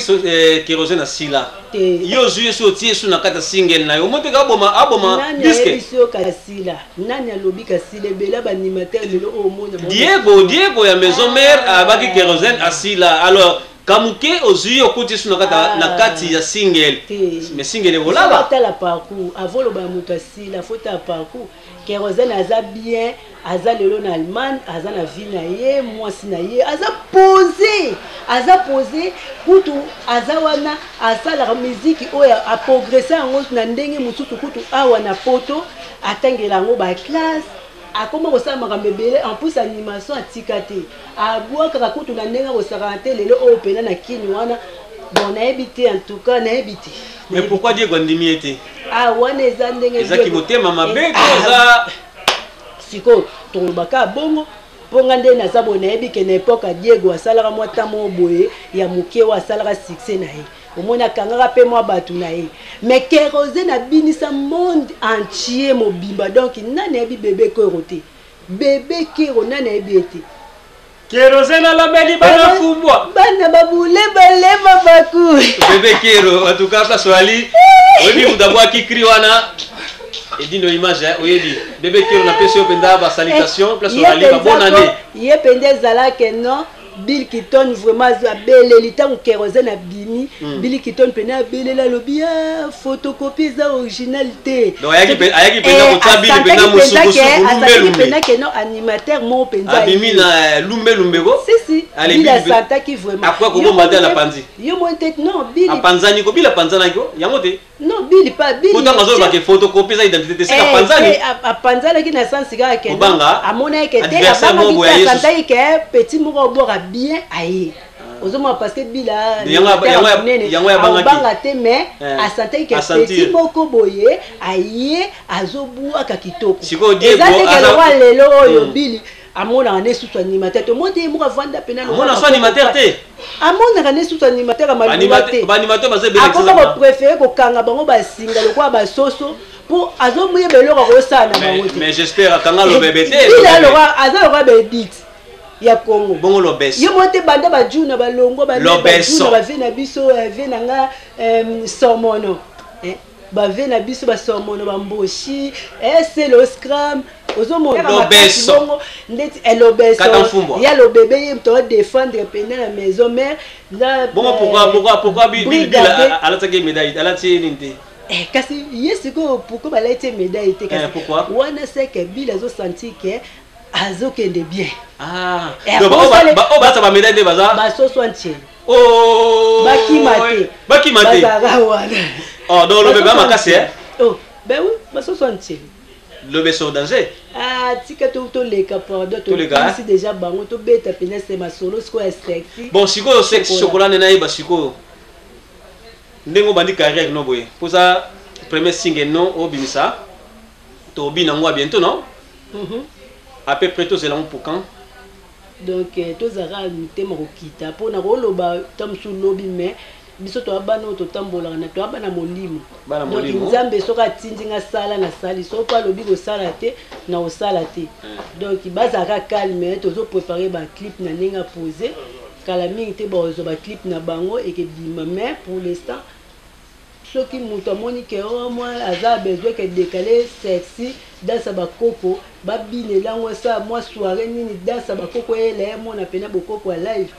Kérosène asila. Yo ozwi ye so, otie su na kati ya single na yo, omoteka aboma aboma. Disque biso kasila, nani alobi kasila? Ebele baanimateur lelo oyo omona. Diego, Diego ya maison mère abaki Kérosène asila. Alors kamuke ozwi, okuti su na kati ya single, mais single ekolala. Tala parcours avant oloba ya moto asila, faut tala parcours. Kérosène aza bien, aza lelo na Allemagne, aza na vie na ye, mwasi na ye, aza posé, aza posé kutu, aza wana asalaka miziki oyo aprogresse yango na ndenge mosusu kutu awa na poto, atangela yango baclasse, akoma kosala makambo ebele. En plus animation atika te, abwakaka kutu na ndenge akosakana te. Lelo oyo mpena na kini wana, bon, nayebi te, en tout cas nayebi te. Mais pourquoi Diego andimi ye te? Ah, wana eza ndenge Ezaki motema mabe to eza Sikoyo tolobaka bongo mpo nga nde naza boye, nayebi ke na époque ya Diego asalaka mwa ta moko boye ya moke oyo asalaka succès na ye, omoni akangaka mpe mwa bato na ye. Mais Kérosène abinisa monde entier mobimba. Donc nani ayebi bébé Kero te? Bébé Kero, nani ayebi ye te? Kérosène alambeli bana fumbwa. Bana babule balema baku. Bébé Kero, en tout cas place wali. Oyebi mutu abwaki cri wana. Edindo image hein, oyebi. Bébé Kero napesi yo mpenza ba salutation place wali ba bonne année. Ye mpenza ezalaka non Bill Kiton vraiment abeleli ntango kérosène abimi. Bill Kiton mpena abeleli alobi ah, photocopie eza original te. Donc ayaki mpenza kotia Bill mpenza mosukusuku lumbelumbe. Mpenza ke non animateur moko mpenza abimi na lumbelumbe ko. Si si. Bill asantaki vraiment. Après kobomba te na panzi. Yo mo te non Bill. Apanzani ko Bill apanzanaki ko yango te. Non Bill pa Bill. Kotanga azoloba ke photocopie eza identité te seka apanzani. Apanzanaki na sens kaka ke obanga amonaki ke te abangaki te asantaki ke petit moko obwaka bien aye. Ozomona parce que Bill abanga te mais asantaki ke petit moko boye aye azobwaka kitoko. Eza te ke lokwa lelo oyo Bill amonaka nde susu animateur te omoni te ye moko avanda pena amona so animateur te amonaka nde susu animateur ya malunga te baanimateur baza ebele akoma kopréféré kokanga bango basinga lokola basoso mpo azoyeba eloko akosala na bango te mais j'espère akanga lobebe te bila lokola aza lokola baedite ya Congo bongo lobeso yo moko te banda bajuna balongwa lobeso bavie na biso vie na nga somono bavie na biso basomono bamboshi selo scram ozomona lobeso ndeti elobeso ya lobebe ye moto adefendre pena na maison mère na bongo pourquoi Bill alataki médaille alati nini te kasi ye sikoyo pourquoi balati ye médaille te kasi wana seke Bill azosentir ke azokende bien. Ah donc ba balata ba médaille nde baza basoso antier. Bakima te. Bakima te. Bazalaka wana. Oh donc lobebe makasi hein. Oh ben oui basoso antier. Lobeso danger. Ah tika toleka pardon tolekisi déjà bango tobeta pena se masolo sikoyo ya sexy. Bon sikoyo sexy chocolat nde nayeba sikoyo ndenge obandi carrière no boye mpoza premier single no obimisa tobina yango bientôt non? À peu près tozela yango pour quand? Donc tozalaka mitema kokita mpona koloba ta mosusu lobi mais biso toya bana oyo totambolaka na toya bana molimo. Donc nzambe soki atindi nga sala na sali soki mpo alobi kosala te na kosala te. Donc bazalaka calme tozoprépare baclip na ndenge apose kala mingi te bazwa baclip na bango ekebima mais pour l'instant soki moto amoni ke o mwa aza besoin ke décaler sexy danse bakoko babinela yango sa mwa soirée nini danse bakoko eyela ye mona pena bokoko ya live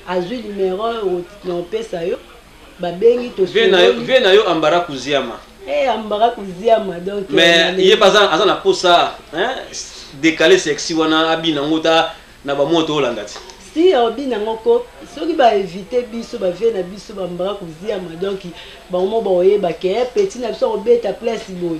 azwi numéro na opesa yo babengi vie na yo Ambara Kuziama. Ambara Kuziama donc mais ye pa aza na posa hein décaler sexy wana abina ngo ta na ba moto olanda ti. Si obina ngo ko soki ba éviter biso ba vie na biso ba Ambara Kuziama donc bango ba oyeba ke petit na biso obeta place boy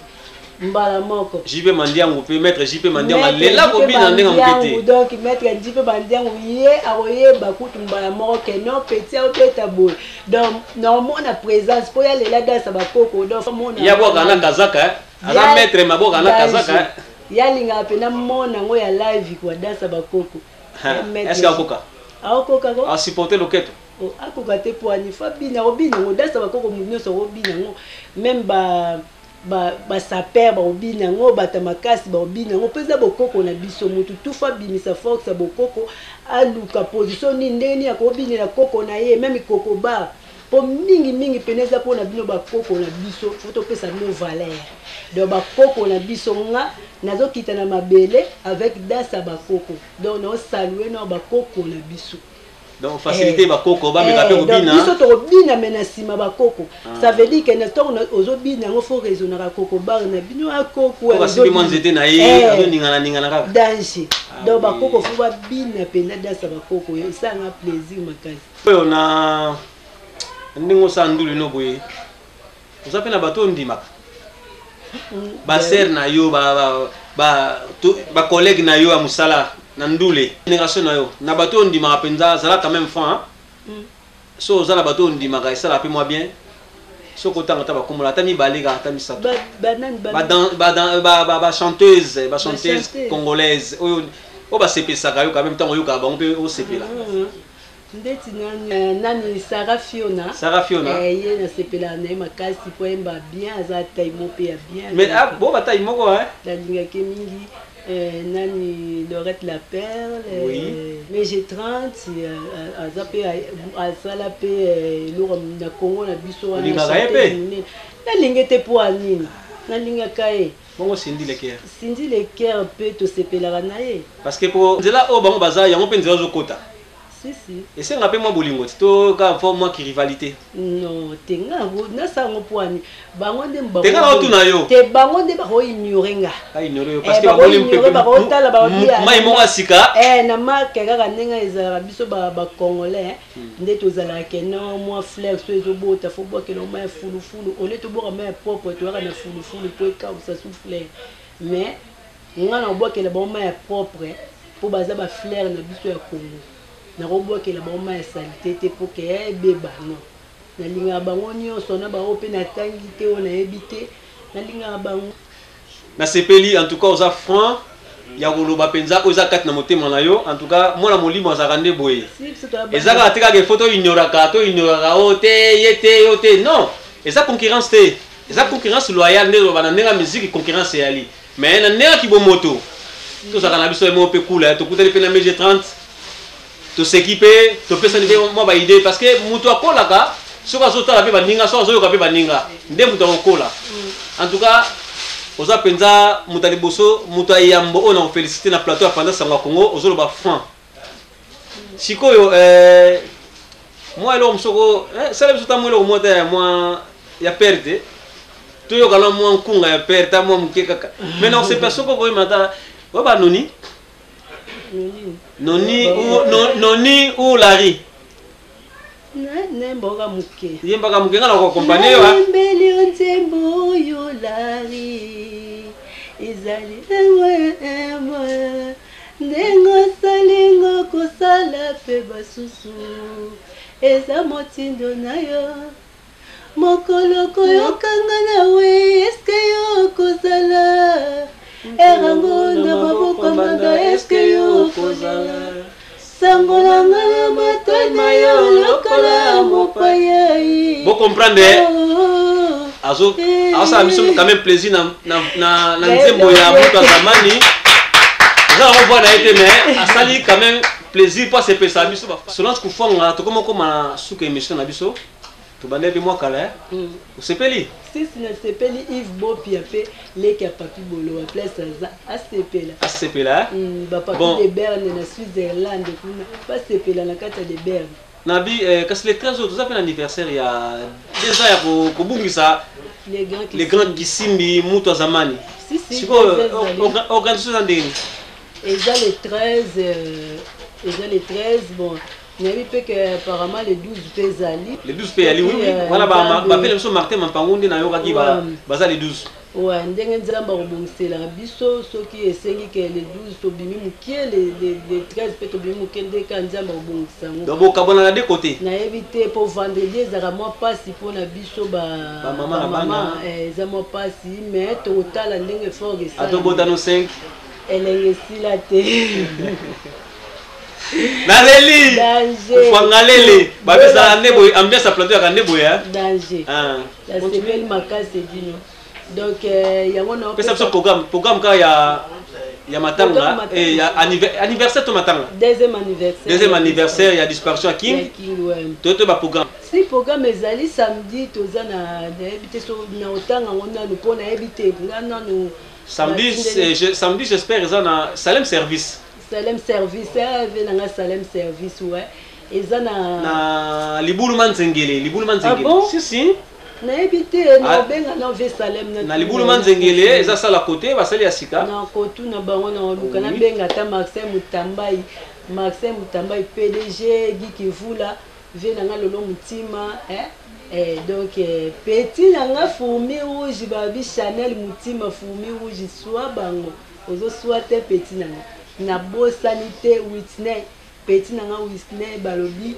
mbala moko. JP Mandiango pe maître JP Mandiango lela kobina ndenge mokete. Donc maître JP Mandiango ye akoyeba kutu mbala moko ke non petit obeta boy. Donc normalement na présence po ya lela danse bakoko donc mona. Ya boka na kazaka aza maître maboka na kazaka. Ya linga pe na mona ngo ya live kwa danse bakoko. Est-ce que akoka? Akoka ko? A supporter loketo. Akoka te po ani fa bina obina ngo danse bakoko mutu nyonso obina ngo même ba basaper baobina yango bata makasi baobina yango mpenza bokoko na biso motu tufa abimisa force ya bokoko aluka position nini ndenge nini akobinela koko na ye meme koko bar mpo mingimingi pene eza mpona bino bakoko na biso fo topesa bino valeur donc bakoko na biso nga nazokita na mabele avec danse ya bakoko donc naosalue na bakoko na biso. Donc facilité bakoko ba meka pe kobina. Biso tokobina mais na sima bakoko. Ça veut dire que na ntango ozobina yango fo raisonnaka koko bar na bino akoko. Basimbi mwa nzete na ye azoningana ningana kaka. Danger. Donc bakoko fo babina mpenza danse ya bakoko esanga plaisir makasi. Oyo na ndenge osala ndulu ino boye oza mpe na bato oyo ndimaka basere na yo bacollègue na yo ya mosala na ndule génération na yo na bato oyo ndimaka mpenza azala quand même franc so oza na bato oyo ndimaka esalaka mpe mwa bien soki otanga ata bakombola ata mibale kaka ata misato bachanteuse bachanteuse congolaise oyo basepesaka yo quand même ntango oyokaka bango mpe osepela. Ndeti nani Sarah Fiona. Sarah Fiona. Ye nasepelaka na ye makasi po ayemba bien aza taille moko mpe ya bien. Mais bo ba taille moko hein. Nalingaki mingi. Eh, nani Lorette la perle Oui. mais j'ai 30 aza mpe asala mpe eloko na Congo na biso wana Olingaka ye chanteuse mpe? monene. Nalingi te mpo ya nini nalingaka ye. Bongo Cindy Leker? Cindy Leker mpe tosepelaka na ye. Parce que po nzela oyo bango baza yango mpe nzela ozokota. Si si. Esenga mpe mwa bolingo ti to kaka fo mwa kirivalité? Non te, nga nasala yango mpo ani bango nde Te, nga na otuna yo. Te, bango nde bakoignore nga. Baignore yo Eh, parce que bamoni bakoignore, bakotala babi mai moko ya sika. Eh, na marke kaka ndenge ezalaka biso bacongolais nde tozalaka ke no mwa fleur so ezobota fo bwakela mai ya fulufulu ole tobwaka mai ya propre, toyaka na fulufulu mpo ekausa su fleur. Mais nga na kobwakela bango mai ya propre mpo baza bafleur na biso ya Congo. Nakobwakela bango mai ya saleté te mpo ke ebeba, non. Nalingaka bango nyonso na bango mpe natangi te oyo nayebi te, nalingaka bango. Nasepeli en tout cas, oza franc ya koloba mpenza oyo eza kati na motema na yo. En tout cas, mwana molimo azalaka nde boye. Si, biso toya Eza kaka te kaka ifo toignoraka, toignoraka oyo te, ye te, yo te. Non, eza concurrence te, eza concurrence loyale nde toloba. Na ndenge ya musique, concurrence eyali, mais na ndenge ya kibomoto tozalaka na biso moko mpe kula. Tokutani mpe na MG 30, toseki mpe topesani mpe mwa baidée, parce que moto akolaka soki azotala mpe baninga, soki azoyoka mpe baninga, nde moto akokola. En tout cas, oza mpenza moto ya liboso, moto ya yambo oyo na kofélicité na plateau ya Panza Sango ya Congo. Ozoloba franc. Sikoyo mwa eloko mosoko sala biso ta mwa eloko mwa ta ya mwa ya perte, toyoka na mwa nkunga ya perte ta mwa moke kaka. Mais na kosepela soki okoyema ta oyo banoni Noni. Noni ou noni ou Lari. Nayembaka moke. Yembaka moke, nga na koaccompagne yo. Nayembeli yo nzembo oyo Lari, ezali ewe ndenge osalinga kosala mpe basusu, eza motindo na yo. Mokolo koyokanga nawe, eske yo kozala erango na maboko mbanda, eske yo kozala sango na ngai ya matoi na yo lokola mopaya? Bocomprendre, azo azosala biso quand même plaisir na nzembo ya moto ya zamani. Eza nango voix na ye te, mais asali quand même plaisir mpo asepelisa biso. Solange Kufwanga, tokoma koma na suka émission na biso. Tobandaki mpe mwa kala, eh? Osepeli? Sisi, nasepeli. Yves Bopia mpe leki ya Papi Bolowa, place aza asepela. Asepela, eh? Bapapi Bon. de Berne na Switzerland kuna basepela na kati ya de Berne. Nabi kasi le 13 oyo toza mpe na anniversaire ya 2 ans ya kobungisa les grands. Les grands Kisimbi, mutu ya zamani. Si, si, Sikoyo 13 ezali. Organisation eza ndenge nini? Eza le 13, eza le 13. Bon, nayebi mpe ke apparemment le 12 mpe ezali. Le 12 mpe yali, oui. Soki, Oui, wana bapele biso Martin Mampangu nde nayokaki baza le 12. Ouais, ndenge Nzambe akobongiselaka biso, soki esengi ke le 12 tobimi mokie, le 13 mpe tobimi mokie, nde ka Nzambe akobongisa yango. Donc bokabwana na deux côtés. Nayebi te, mpo vendredi ezalaka mwa mpasi mpona biso Bamama na bamama. bana. Eza mwa mpasi, mais tokotala ndenge effort esala. Atobotano 5. Elenge esila te. Naleli. Danger. Kufwanga lele babezala nde boye, ambiance ya plateau yaka nde boye, eh? Danger. Ah. Nasepeli makasi edino. Donc yango na Pesa biso programme kaka ya matanga. Programme matanga. Ya anniversaire to matanga? Deuxième anniversaire. Deuxième anniversaire ya disparition ya ya King. King, ouais. Toyo baprogramme. Si, programme ezali samedi, toza na nayebi te so na otanga yango nanu mpo nayebi te nga nanu. Samedi, samedi j'espère eza na Salem Service. Salem Service, ve nanga Salem Service, ouais, eza na Na Libulu Manzengele, Libulu Manzengele. Ah bon? Si, si. Nayebi te. Ah. Naobenga na ve Salem. Na Libulu Manzengele, eza sala côté basali ya sika. Na kotuna bango na koluka. Oui. Nabenga ata Marcel Mutambai, Marcel Mutambai PDG, Giki Vula, ve nanga Lolo Mutima, eh? Eh, donc petit nanga Fourmi Rouge, babi Chanel Mutima, Fourmi Rouge, swa bango ozoswa te. Petit nanga nabosani te, Whitney, petit nanga Whitney, balobi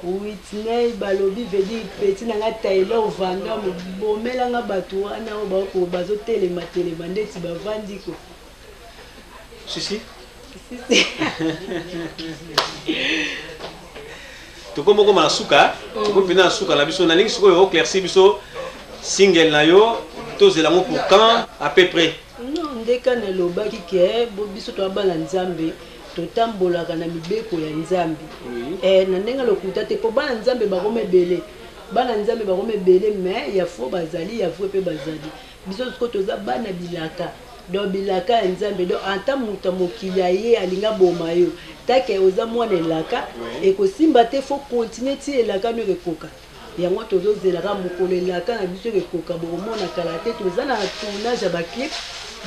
Whitney, balobi veut dire petit nanga Taylor Vandom. Bomelanga bato wana oyo bako bazotelema telema ndeti bavandi ko. Si, si. Si, si. Tokomi okoma na suka, tokomi mpenza na suka na biso. Nalingi sikoyo oclairci biso single na yo, tozela yango pour quand à peu près? Non. Ndeka nalobaki ke biso toya bana Nzambe, totambolaka na mibeko ya Nzambe. Oui. Eh, na ndenge lokuta te, mpo bana Nzambe bakoma ebele, bana Nzambe bakoma ebele, mais ya faux bazali, ya vrai mpe bazali. Biso sikoyo toza bana bilaka, donc bilaka ya Nzambe. Donc ata moto ya mokili aye alinga boma yo, take oza mwana elaka, ekosimba te. Faut continuer ti elaka no ekokoka. Yango tozozelaka mokolo elaka na biso ekokoka. Bokomona kala te, toza na tournage ya baclip.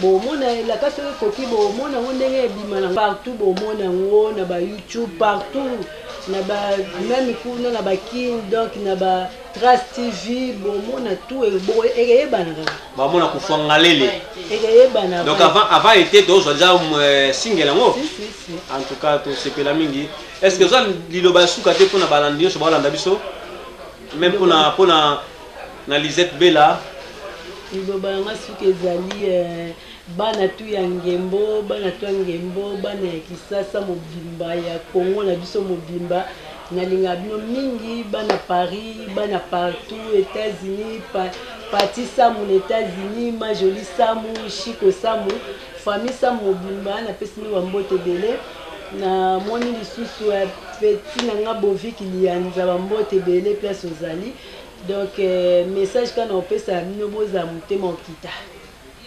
Bomona elaka soki ekoki, bomona yango ndenge ebima na partout, bomona yango na ba YouTube partout, na ba même kuna na ba King, donc na ba Trace TV, bomona tout ekeyebana kaka. Bamona kufwangalele. Ekeyebana. Donc avant été tozwa déjà single yango. Si, si, si. En tout cas tosepela mingi. Est ce que oza liloba ya suka te mpona balandi nyonso baolanda biso, même mpona na Lisette Bella? Liloba yanga suka ezali bana tu ya Ngembo, bana tu ya Ngembo, bana ya Kisasa mobimba, ya Congo na biso mobimba, nalingaka bino mingi. Bana Paris, bana partout, États-Unis, Pati Samu na États-Unis, Majoli Samu, Chiko Samu, famille Samu mobimba, napesi bino bambote ebele. Namoni lisusu ya petit na nga Boviki Lianza, bambote ebele place ozali. Donc message kaka na kopesa bino, bozala motema okita,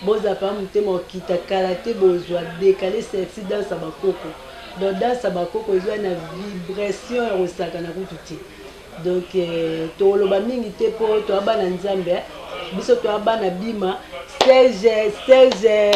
bozala mpenza motema okita. Kala te bozwa décalé sexy, danse ya bakoko. Donc danse ya bakoko ezwa na vibration ya kosakana kutu te. Donc tokoloba mingi te mpo toya bana Nzambe, biso toya bana bima. Serge, Serge,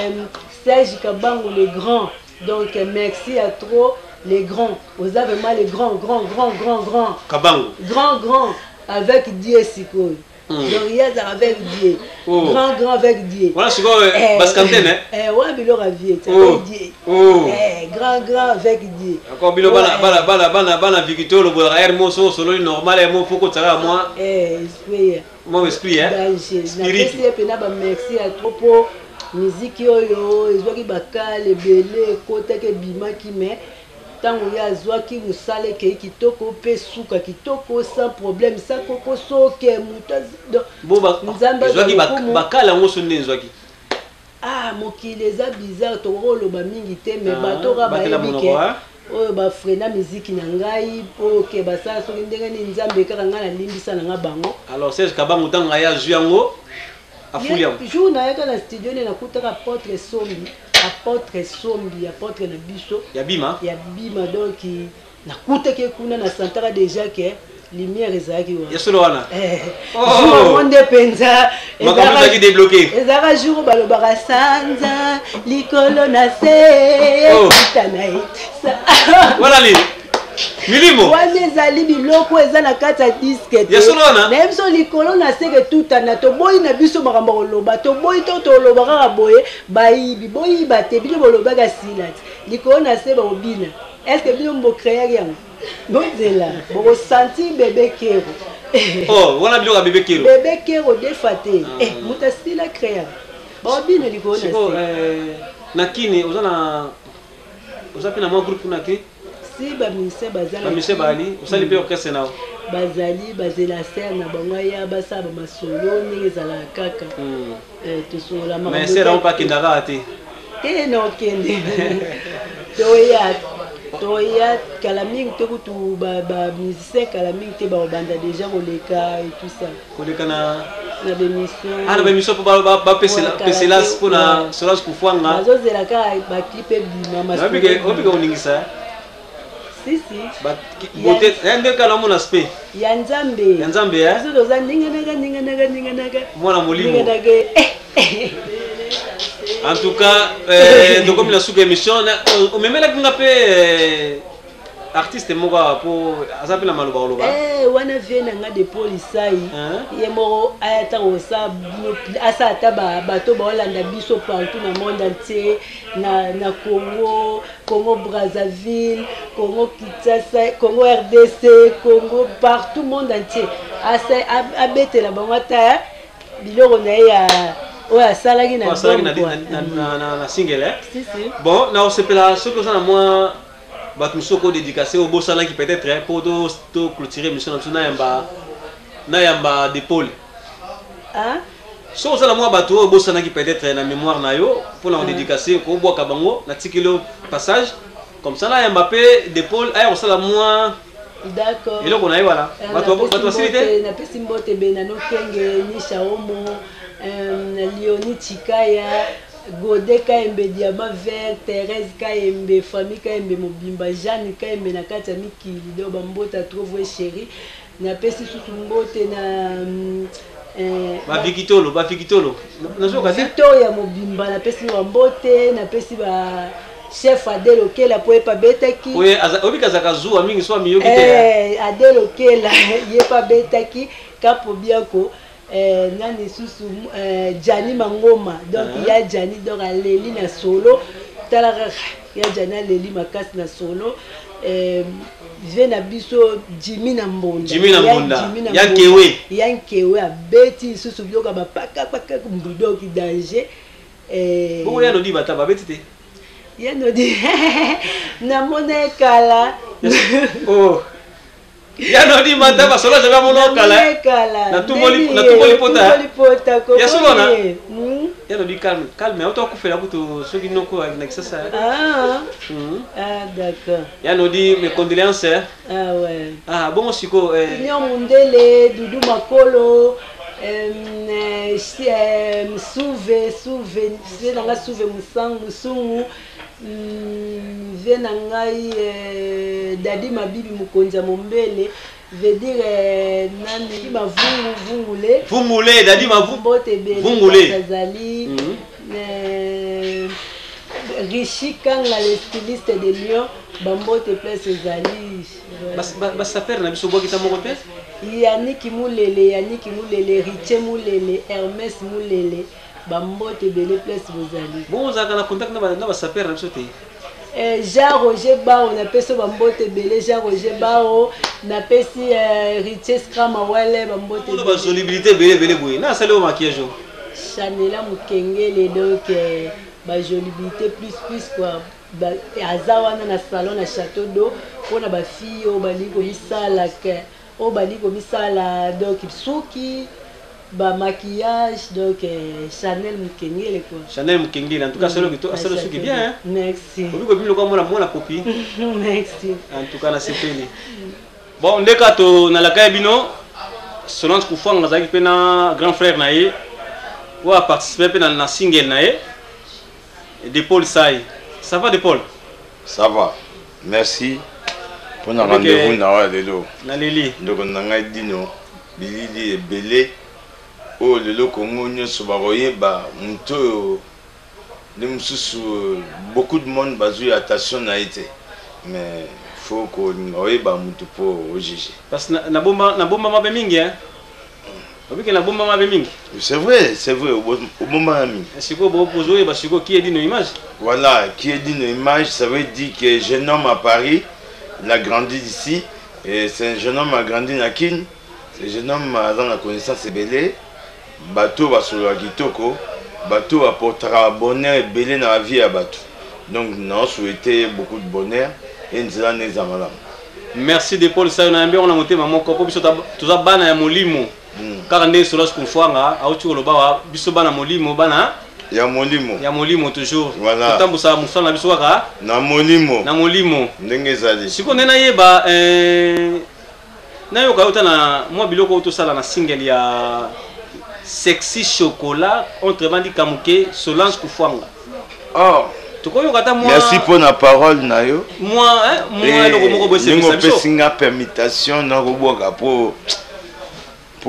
Serge Kabango le grand, donc merci à trop les grands. Oza vraiment les grands, grands, grands, grands, grands. Kabango. Grand, grand avec Dieu sikoyo. Donc ye azalaka avec Dieu. Oh. Grand, grand avec Dieu. Wana sikoyo baskantene. Eh, wana biloko ya vie ti. Oh. Avec Dieu. Oh. Eh, grand, grand avec Dieu. Encore bilo bana bana bana bana bana Victor lobolaka ere mo so osololi normal ere mo fo kotiaka mwa Eh, esprit. Mwa esprit, hein? Danger. Spirit. Napesi ye mpena bamerci ya trop mpo miziki oyo ezwaki bakale ebele, ekotaki, ebimaki, mais ntango ye azwaki mosala ekei kitoko mpe suka kitoko, sans problème, sans koko soke moto donc, Bo Nzambe azwa ezwaki lokumu. Bakala yango so nde ezwaki. Ah, mokili eza bizarre, tokoki koloba mingi te, mais Ah, bato kaka batela bayebi monoko, ke hein? oyo bafrena miziki na ngai oyo ke basala soki ndenge nini, Nzambe kaka ngai nalimbisa na nga bango. Alors Serge Kabango, ntango aye azwi yango, afuli yango. Jour nayaka na studio nde nakutaka apôtre Sombi, apôtre Sombi, apôtre na biso. Ya bima. Ya bima. Donc nakutaki ye kuna, nasantaka déjà ke lumière ezalaki wana. Ya solo wana. Eh, Oh. jour yango nde mpenza Makambo ezalaki débloqué. Ezalaka jour oyo balobaka sanza likolo na se Oh. ekita na ye. Wana nini, milimo? Wana ezali biloko eza na kati ya disque te. Ya solo wana? Nayebi biso likolo na seke tutana, toboyi na biso makambo ya koloba, toboyi to toloba kaka boye. Bayibi, boyiba te, bino bolobaka sila te, likolo na se bakobina. Est ce que bino bocréaki yango? Bozela, bokosentir bebe kero. Oh, wana biloko ya bebe kero. Bebe kero defa te. Eh, moto asila créa, bakobina likolo na Sikoyo se. na Kini oza na, oza mpe na mwa groupe kuna te? Si, bamusicien baza na Bamusicien Kini. Bali osali mpe orchestre na yo? Bazali, bazela ser na bango aya basala bamasolo ndenge ezalaka kaka. Eh, tosungola makambo Mais ser yango te. mpe akendaka kaka te. Te, na okende, toya, toya kala mingi te. Kutu bamusicien kala mingi te bakobanda déjà koleka et tout ça. Koleka na Na bémission. Ah, na bémission mpo Ouais, kala bapeselas te, mpona ouais. Solage Kufwanga. Bazozela kaka baclip ebima, masolo ebima. Opika koningisa. Si, si. Beauté ya nde kala omona aspect. Ya Nzambe. Ya Nzambe, eh? Biso toza ndenge nanga, ndenge nanga, ndenge nanga. Mwana molimo. Ndenge nanga, eh. En tout cas, tokomi na suka émission. Omemelaki nga mpe artiste moko awa mpo aza mpe na maloba koloba. Eh, wana vie na nga de Polisai. Hein? Ye moko aya ata kosala bino, asala ata bato baolanda biso partout na monde entier, na Congo, Congo Brazzaville, Congo Kinshasa, Congo RDC, Congo partout, monde entier. Abetela bango ata biloko na ye ya oyo asalaki na Oyo asalaki na album, quoi. na single, eh? Si, si. Bon, na osepela soki oza na mwa bato mosusu okodédicace, obosanaki peut-être, eh, mpo to clôturer émission na biso, nayamba de Paul. Ah? Soki oza na mwa bato oyo obosanaki peut-être na mémoire na yo mpona kodédicace, kobwaka bango, natikeli yo passage comme ça nayamba mpe de Paul aya kosala mwa D'accord. eloko na ye wana. Bato basili te. Napesi mbote Benano Kenge, Nisha Omo, Leonie Chikaya, Gode Kayembe, Diamant Vert, Thérèse Kayembe, famille Kayembe mobimba, Jeanne Kayembe na kati ya mikili. Donc bambota trop vrai chéri. Napesi susu mbote na Bavikitolo, bavikitolo nazoyoka te. Victoria mobimba, napesi bambote. Napesi ba chef Adel Okela po ye mpe abetaki. Oye oyebi kazaka zuwa mingi so amiyoki te. Adel Okela, ye mpe abetaki kapo biako. Nani susu? Jani Mangoma, donc ya Jani, donc aleli na solo. Tala kaka ya Jani, aleli makasi na solo. Ve na biso Jimi na Mbonda. Jimmy na Mbonda. Jimmy na Ya Mbonda. Nkewe. Ya Nkewe abeti lisusu biloko ya bapakapaka mbudoki danger. Bongo ya Nodi bata babeti te? Ya Nodi, namona ye kala. Oh. Ya Nodi mata basolo jabe amona kala. Namona ye kala. Natumboli pota. Tumboli pota. Ya solo wana? Komoni ye. Ya Nodi, calme calme, auto akufela kutu soki noko na Kisasa. Ah, ah, d'accord. Ya Nodi, mes condoléances, hein. Ah ouais. Ah bongo siko Union Mundele, Dudu Makolo, Suve, Suve, vie na ngai Suve Musangu, Musungu, vie na ngai Dadi Mabibi, mokonzi ya Mombele, veut dire nani, Mavungu, Vungule. Vungule, Dadi Mavu. Mbote ebele. Vungule. Place azali. Richi Kanga, le styliste de Lyon, bambote place ezali. Basapeurs na biso, bwakita moko te. Yannick Mulele, Yannick Mulele, Riche Mulele, Hermès Mulele, bambote ebele place bozali. Bongo ozalaka na contact na basapeurs na biso te? Jean Roger Bao, napesi yo bambote ebele. Jean Roger Bao, napesi Riche Scramawele bambote Ono ebele. Basolibilité ebele ebele boye, na asali oyo maquillage oyo? Chanela Mokengele, donc bajolibilité plus plus quoi. Aza wana na salon na Château d'eau mpona bafille oyo balingi komisala, oyo balingi komisala, donc suki, bamaquillage, donc Chanel Mokengele quoi. Chanel Mokengele, en tout cas asali Na asali suki Château bien, hein? d'eau. Merci. Obi kobimi lokola mwana mwana popi. Merci. En tout cas nasepeli. Bon, nde kaka nalaka ye bino, Solange Kufwanga azalaki mpe na grand frère na ye oyo aparticipe mpe na single na ye, De Paul Sai. Ça va, De Paul? Ça va, merci mpona Ok. rendez-vous na oyo lelo. Naleli. Ndeko na ngai Dino, bilili ebele oyo lelo Kongo nyonso bakoyeba moto oyo nde mosusu. Beaucoup de monde bazwi attention na ye te, mais faut kolinga oyeba motu mpo ojuge. Parce que nabombama mpe mingi, hein? Obike nabombama mpe mingi. C'est vrai, c'est vrai, obombana mingi. Sikoyo bopozo oyeba sikoyo qui est Dino Image. Voilà, qui est Dino Image, ça veut dire que jeune homme à Paris, il a grandi ici, et c'est un jeune homme a grandi na Kin, c'est un jeune homme aza na connaissance ebele, bato basololaka kitoko, bato baportaka bonheur ebele na la vie ya bato. Donc, na souhaité beaucoup de bonheur, et nzela nde eza malamu. Merci De Paul Sayo, nayambi yango na motema moko mpo biso toza bana ya molimo. Kaka nde Solange Kumfwanga auti koloba wa biso bana molimo, bana ya molimo. Ya molimo toujours. Voilà. Totambusaka mosala na biso kaka na molimo. Na molimo. Ndenge ezali. Sikoyo nde nayeba, nayoka yo ta na mwa biloko oyo tosala na single ya Sexy Chocolat entre bandi Kamuke, Solange Kufwanga. Oh. Tokoyoka ata mwa Merci mpo na parole na yo. Mwa, hein, mwa eloko moko boye ndenge esepelisa biso. Opesi nga permutation, nakobwaka mpo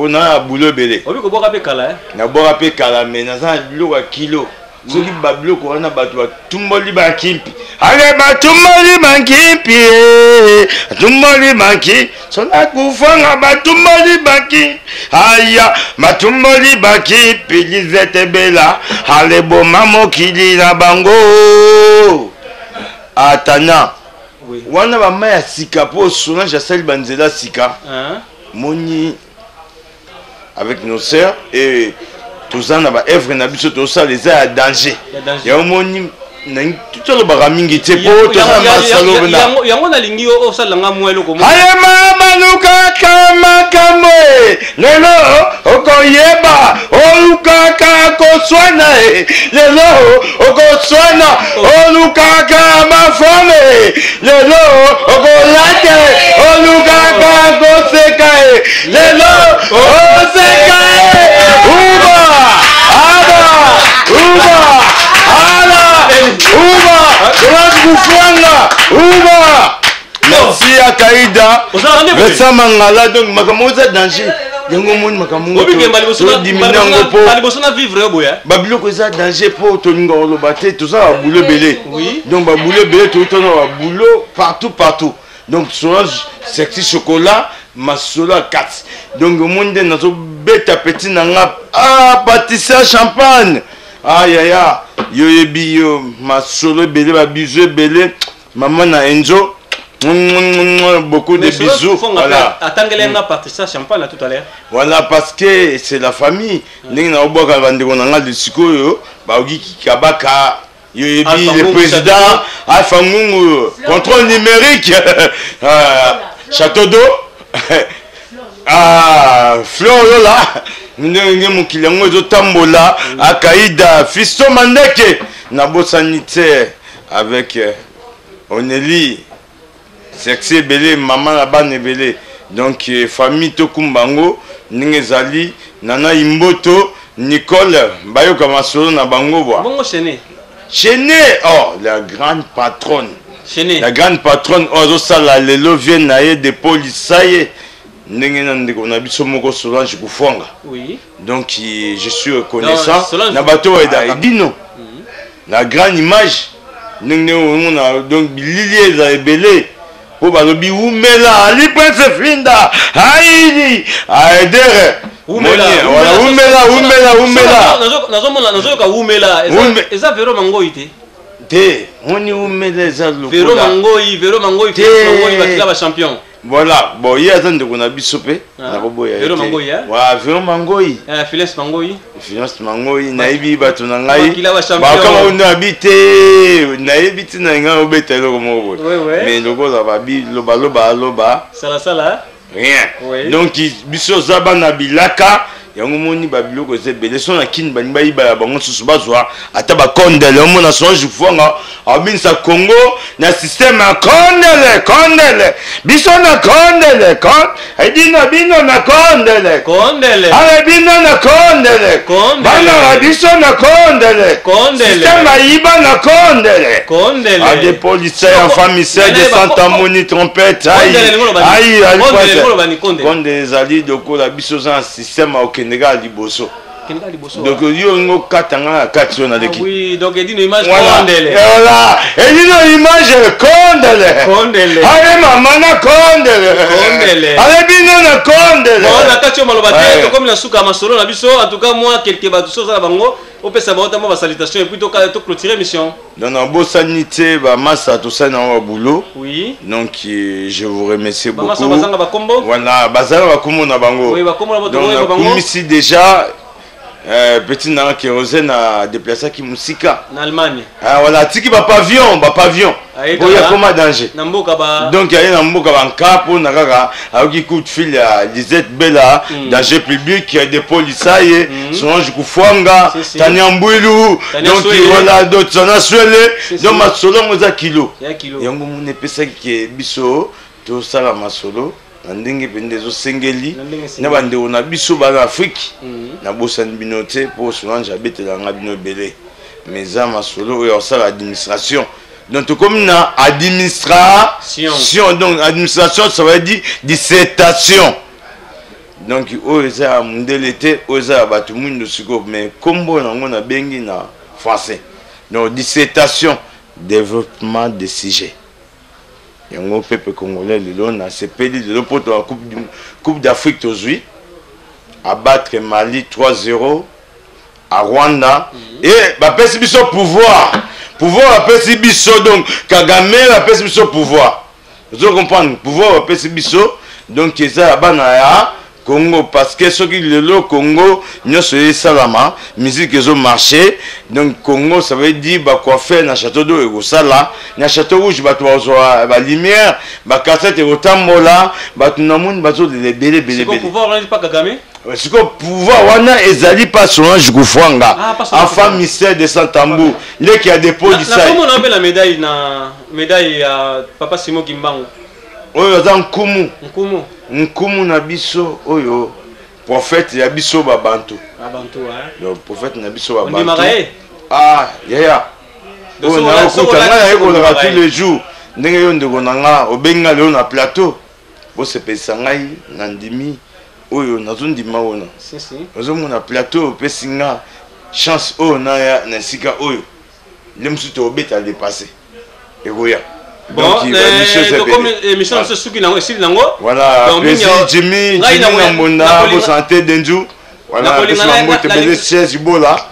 na ya bulo ebele. Obi kobwaka mpe kala, eh? Nabwaka mpe kala, me naza na biloko ya kilo. Soki babiloko wana bato batumboli bakimpi, ale batumboli bakimpi, eh, batumboli baki sona kufanga, batumboli baki aya, batumboli bakimpi Lizete Bela, ale boma mokili na bango atana. Wana bamai ya sika mpo Solange asali banzela sika. Hein? Moni avec nos sœurs et toza na baœuvre na biso tosala eza ya danger. Ya danger. Yango moni tolobaka mingi te mpo toza na masalo na Yango nalingi yo osala nga mwa eloko moko. Aye mama. Olukaka makambo e, lelo okoyeba. Olukaka koswana e, lelo okoswana. Olukaka mafame e, lelo okolate. Olukaka koseka e, lelo oseka e. Uba aba uba ala uba Solange Kufwanga uba. Merci Akaida. Vincent Mangala donc makambo eza danger. Yango omoni makambo ngo todimine yango mpo liboso na vivre yo boye babiloko eza danger mpo tolinga koloba te, toza babulo ebele, donc babulo ebele touta na babulo partout partout. Donc Solange Sexy Chocolat, masolo ya kati. Donc omoni nde nazobeta petit na nga, ah, pâtisserie champagne, ah yaya, yo yebi yo masolo ebele, babizu ebele, mama na Enzo, beaucoup de bisous. Voilà. Atangele nga Patricia Champagne tout à l'heure. Voilà, parce que c'est la famille. Ndenge na obwaka bandeko na nga sikoyo baoki kikabaka, yo yebi le président Alpha Ngungu, contrôle numérique, château d'eau, ah, Fleur Yola, ndenge mokili yango ezotambola. Akaida Fisto Mandeke, nabosani te avec Oneli Sexy ebele, mama na bana ebele. Donc famille tokumba yango ndenge ezali. Nana Imboto Nicole, bayoka masolo na bango bwa Bongo Chene. Chene, oh, la grande patronne. Chene. La grande patronne oyo azosala lelo vie na ye de polisa ye ndenge na ndeko na biso moko Solange Kufwanga. Donc je suis reconnaissant na bato oyo edaka bino na grande image ndenge omona. Donc bilili eza ebele mpo balobi umela Ali Prince Finda aini aedere. Umela. Voilà, umela, umela, umela. Nazomona, nazoyoka umela. Eza Vero Mangoi te? Te, moni umela eza Vero lokola Mangoi, Vero Mangoi. Te. Vero Mangoi, bakila ba champion. Voilà, bon, ye aza ndeko na biso mpe. Ah, Nakoboya ye Vero te. Mangoi, eh? Wa Vero Mangoi. Files Mangoi. Finance Mangoi, nayebi bato na ngai Bakila ba champion. bakama oyo nayebi te, nayebi ti na ngai obeta eloko moko boye. Ouais. Mais lokola babi lobaloba aloba Sala sala. rien. Donc biso oza bana bilaka yango, moni babiloko eza ebele so na kini balingi bayiba ya bango mosusu, bazwa ata bakondele. Omona Solange Fwanga abinisa Congo na systeme ya kondele kondele, biso na kondele edino, bino na kondele. Kondele. Ale bino na kondele. Kondele. Bana na biso na kondele. Kondele. Systeme ayiba na kondele. Kondele. Ade policier ya famille de Santa Moni trompette ai. Kondele lingo loba nini? Ai ali. Kondele Prince. lingo loba nini? Kondele. Kondele ezali lokola biso oza na systeme akokende kaka liboso. Kende kaka liboso. Donc yo olingi okata nga na kati oyo naleki. Oui, donc Edino Image. Voilà. Kondele. Voilà. Edino Image kondele. Kondele. Ale mama na kondele. Kondele. Ale bino na kondele. Bon, na kati oyo maloba te. Tokomi na suka ya masolo na biso. En tout cas moi quelque bato so oza na bango, opesa bango ta mwa basalutation et puis toclôturer mission. Donc nabosani te bamasa tosali nango babulo. Donc je vous remercie Bamasa beaucoup. bazanga bakombo. Voilà, bazala bakombo na bango. Oui, bakombo na bango, Donc tokoyeba bango. nakumisi déjà petit nanga kérosène adéplaçaki mosika. Na Allemagne. Ah, voilà, atiki bapavillon bapavillon Aye oyo kaka akoma danger. Na mboka ba Donc aye na mboka banka mpona kaka ayoki coup de fil ya Lisette Bela, danger public ya de polisa ye Solange Kufwanga. Si, si. Tania Mbwilu. Tania Donc Swele. voilà, donc Tania Swele. Si, si. Donc masolo yango eza kilo. Ya kilo. Yango moni epesaki ke biso tosala masolo na ndenge mpenza ezosengeli. Na ndenge esengeli. Na bandeko na biso bana Afrike, nabosani bino te mpo Solange abetelanga bino ebele, mais eza masolo oyo akosala administration. Donc tokomi na administration, donc administration, ça veut dire dissertation. Donc oyo eza ya mondele te, oyo eza ya bato mwindo sikoyo, mais nkombo nango nabengi na français, donc dissertation, développement de sujet. Yango peuple congolais lelo nasepeli lelo mpo to Coupe d'Afrique tozwi abattre Mali 3-0 à Rwanda et bapesi biso pouvoir, pouvoir bapesi biso. Donc Kagame bapesi biso pouvoir, ozo comprendre, pouvoir bapesi biso. Donc eza ya bana ya Congo parce que soki lelo Congo nyonso esalama musique ezo marcher donc Congo ça veut dire ba coiffeur na château d'eau ekosala na château rouge bato bazwa ba lumière ba cassette ekotambola bato na moni bazolela ebele ebele ebele. Pouvoir wana pas Kagame? Sikoyo pouvoir wana ezali pa Solange Kufuanga ah, enfant mystère de Santambu leki ya dépôt du sai. Nazomona mpe na médaille na médaille ya papa Simon Kimbangu. Oyo aza nkumu. Nkumu. Nkumu na biso oyo prophète ya biso ba bantu. Ba bantu hein. Donc prophète na biso ba bantu. Ondimaka ye? Ah yaya. Oyo nakokuta ngai nayekolaka tous les jours ndenge yo ndeko na nga obengi nga lelo na plateau bosepelisa ngai na ndimi oyo nazondima wana ozomona plateau opesi nga chance oyo naya na esika oyo nde mosusu tokobeta le passé ekoya. Bon, tokomi émission na biso suki nango esili nango. Voilà, plaisir Jimmy, Jimmy na mbonda bo santé denju. Voilà, pesi mbote bele chaise ibola.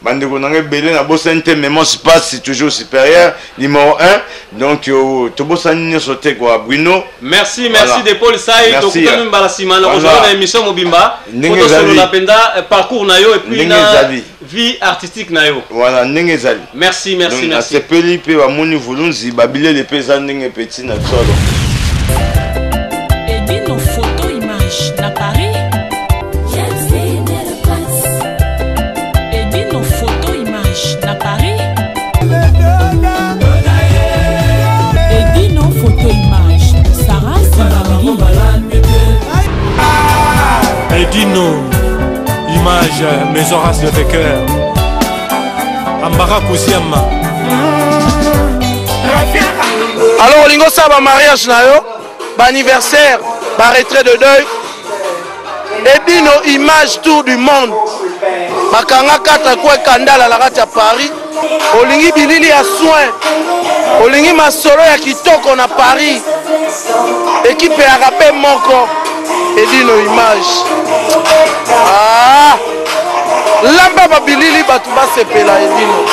Bandeko na ngai ebele nabosani te Memos Passe toujours supérieur numéro 1 donc euh, tobosani nyonso te quoi Bruno. Merci, merci voilà. de Paul Sai, tokutani mbala nsima na kozala na émission mobimba po tosolola mpenza euh, parcours na yo et puis na vie artistique na yo. Voilà, ndenge ezali. Merci, merci, Donc, merci. Nasepeli mpe bamoni vulunzi babilele mpe eza ndenge petit na biso alors. Edino photo image na Paris. Edino photo image na Paris. Edino photo image Sarah Sibalangi. Edino Image Maison Race de Cœur Ambara Kouziama. Alors olingi osala bamariage na yo, baanniversaire, baretrait de deuil, Edino image tour du monde bakanga 4 coin kandala na kati ya Paris. Olingi bilili ya soin, olingi masolo ya kitoko na Paris, ekipe ya rabe moko Edino image. Ah, lamba babilili bato basepela Edino.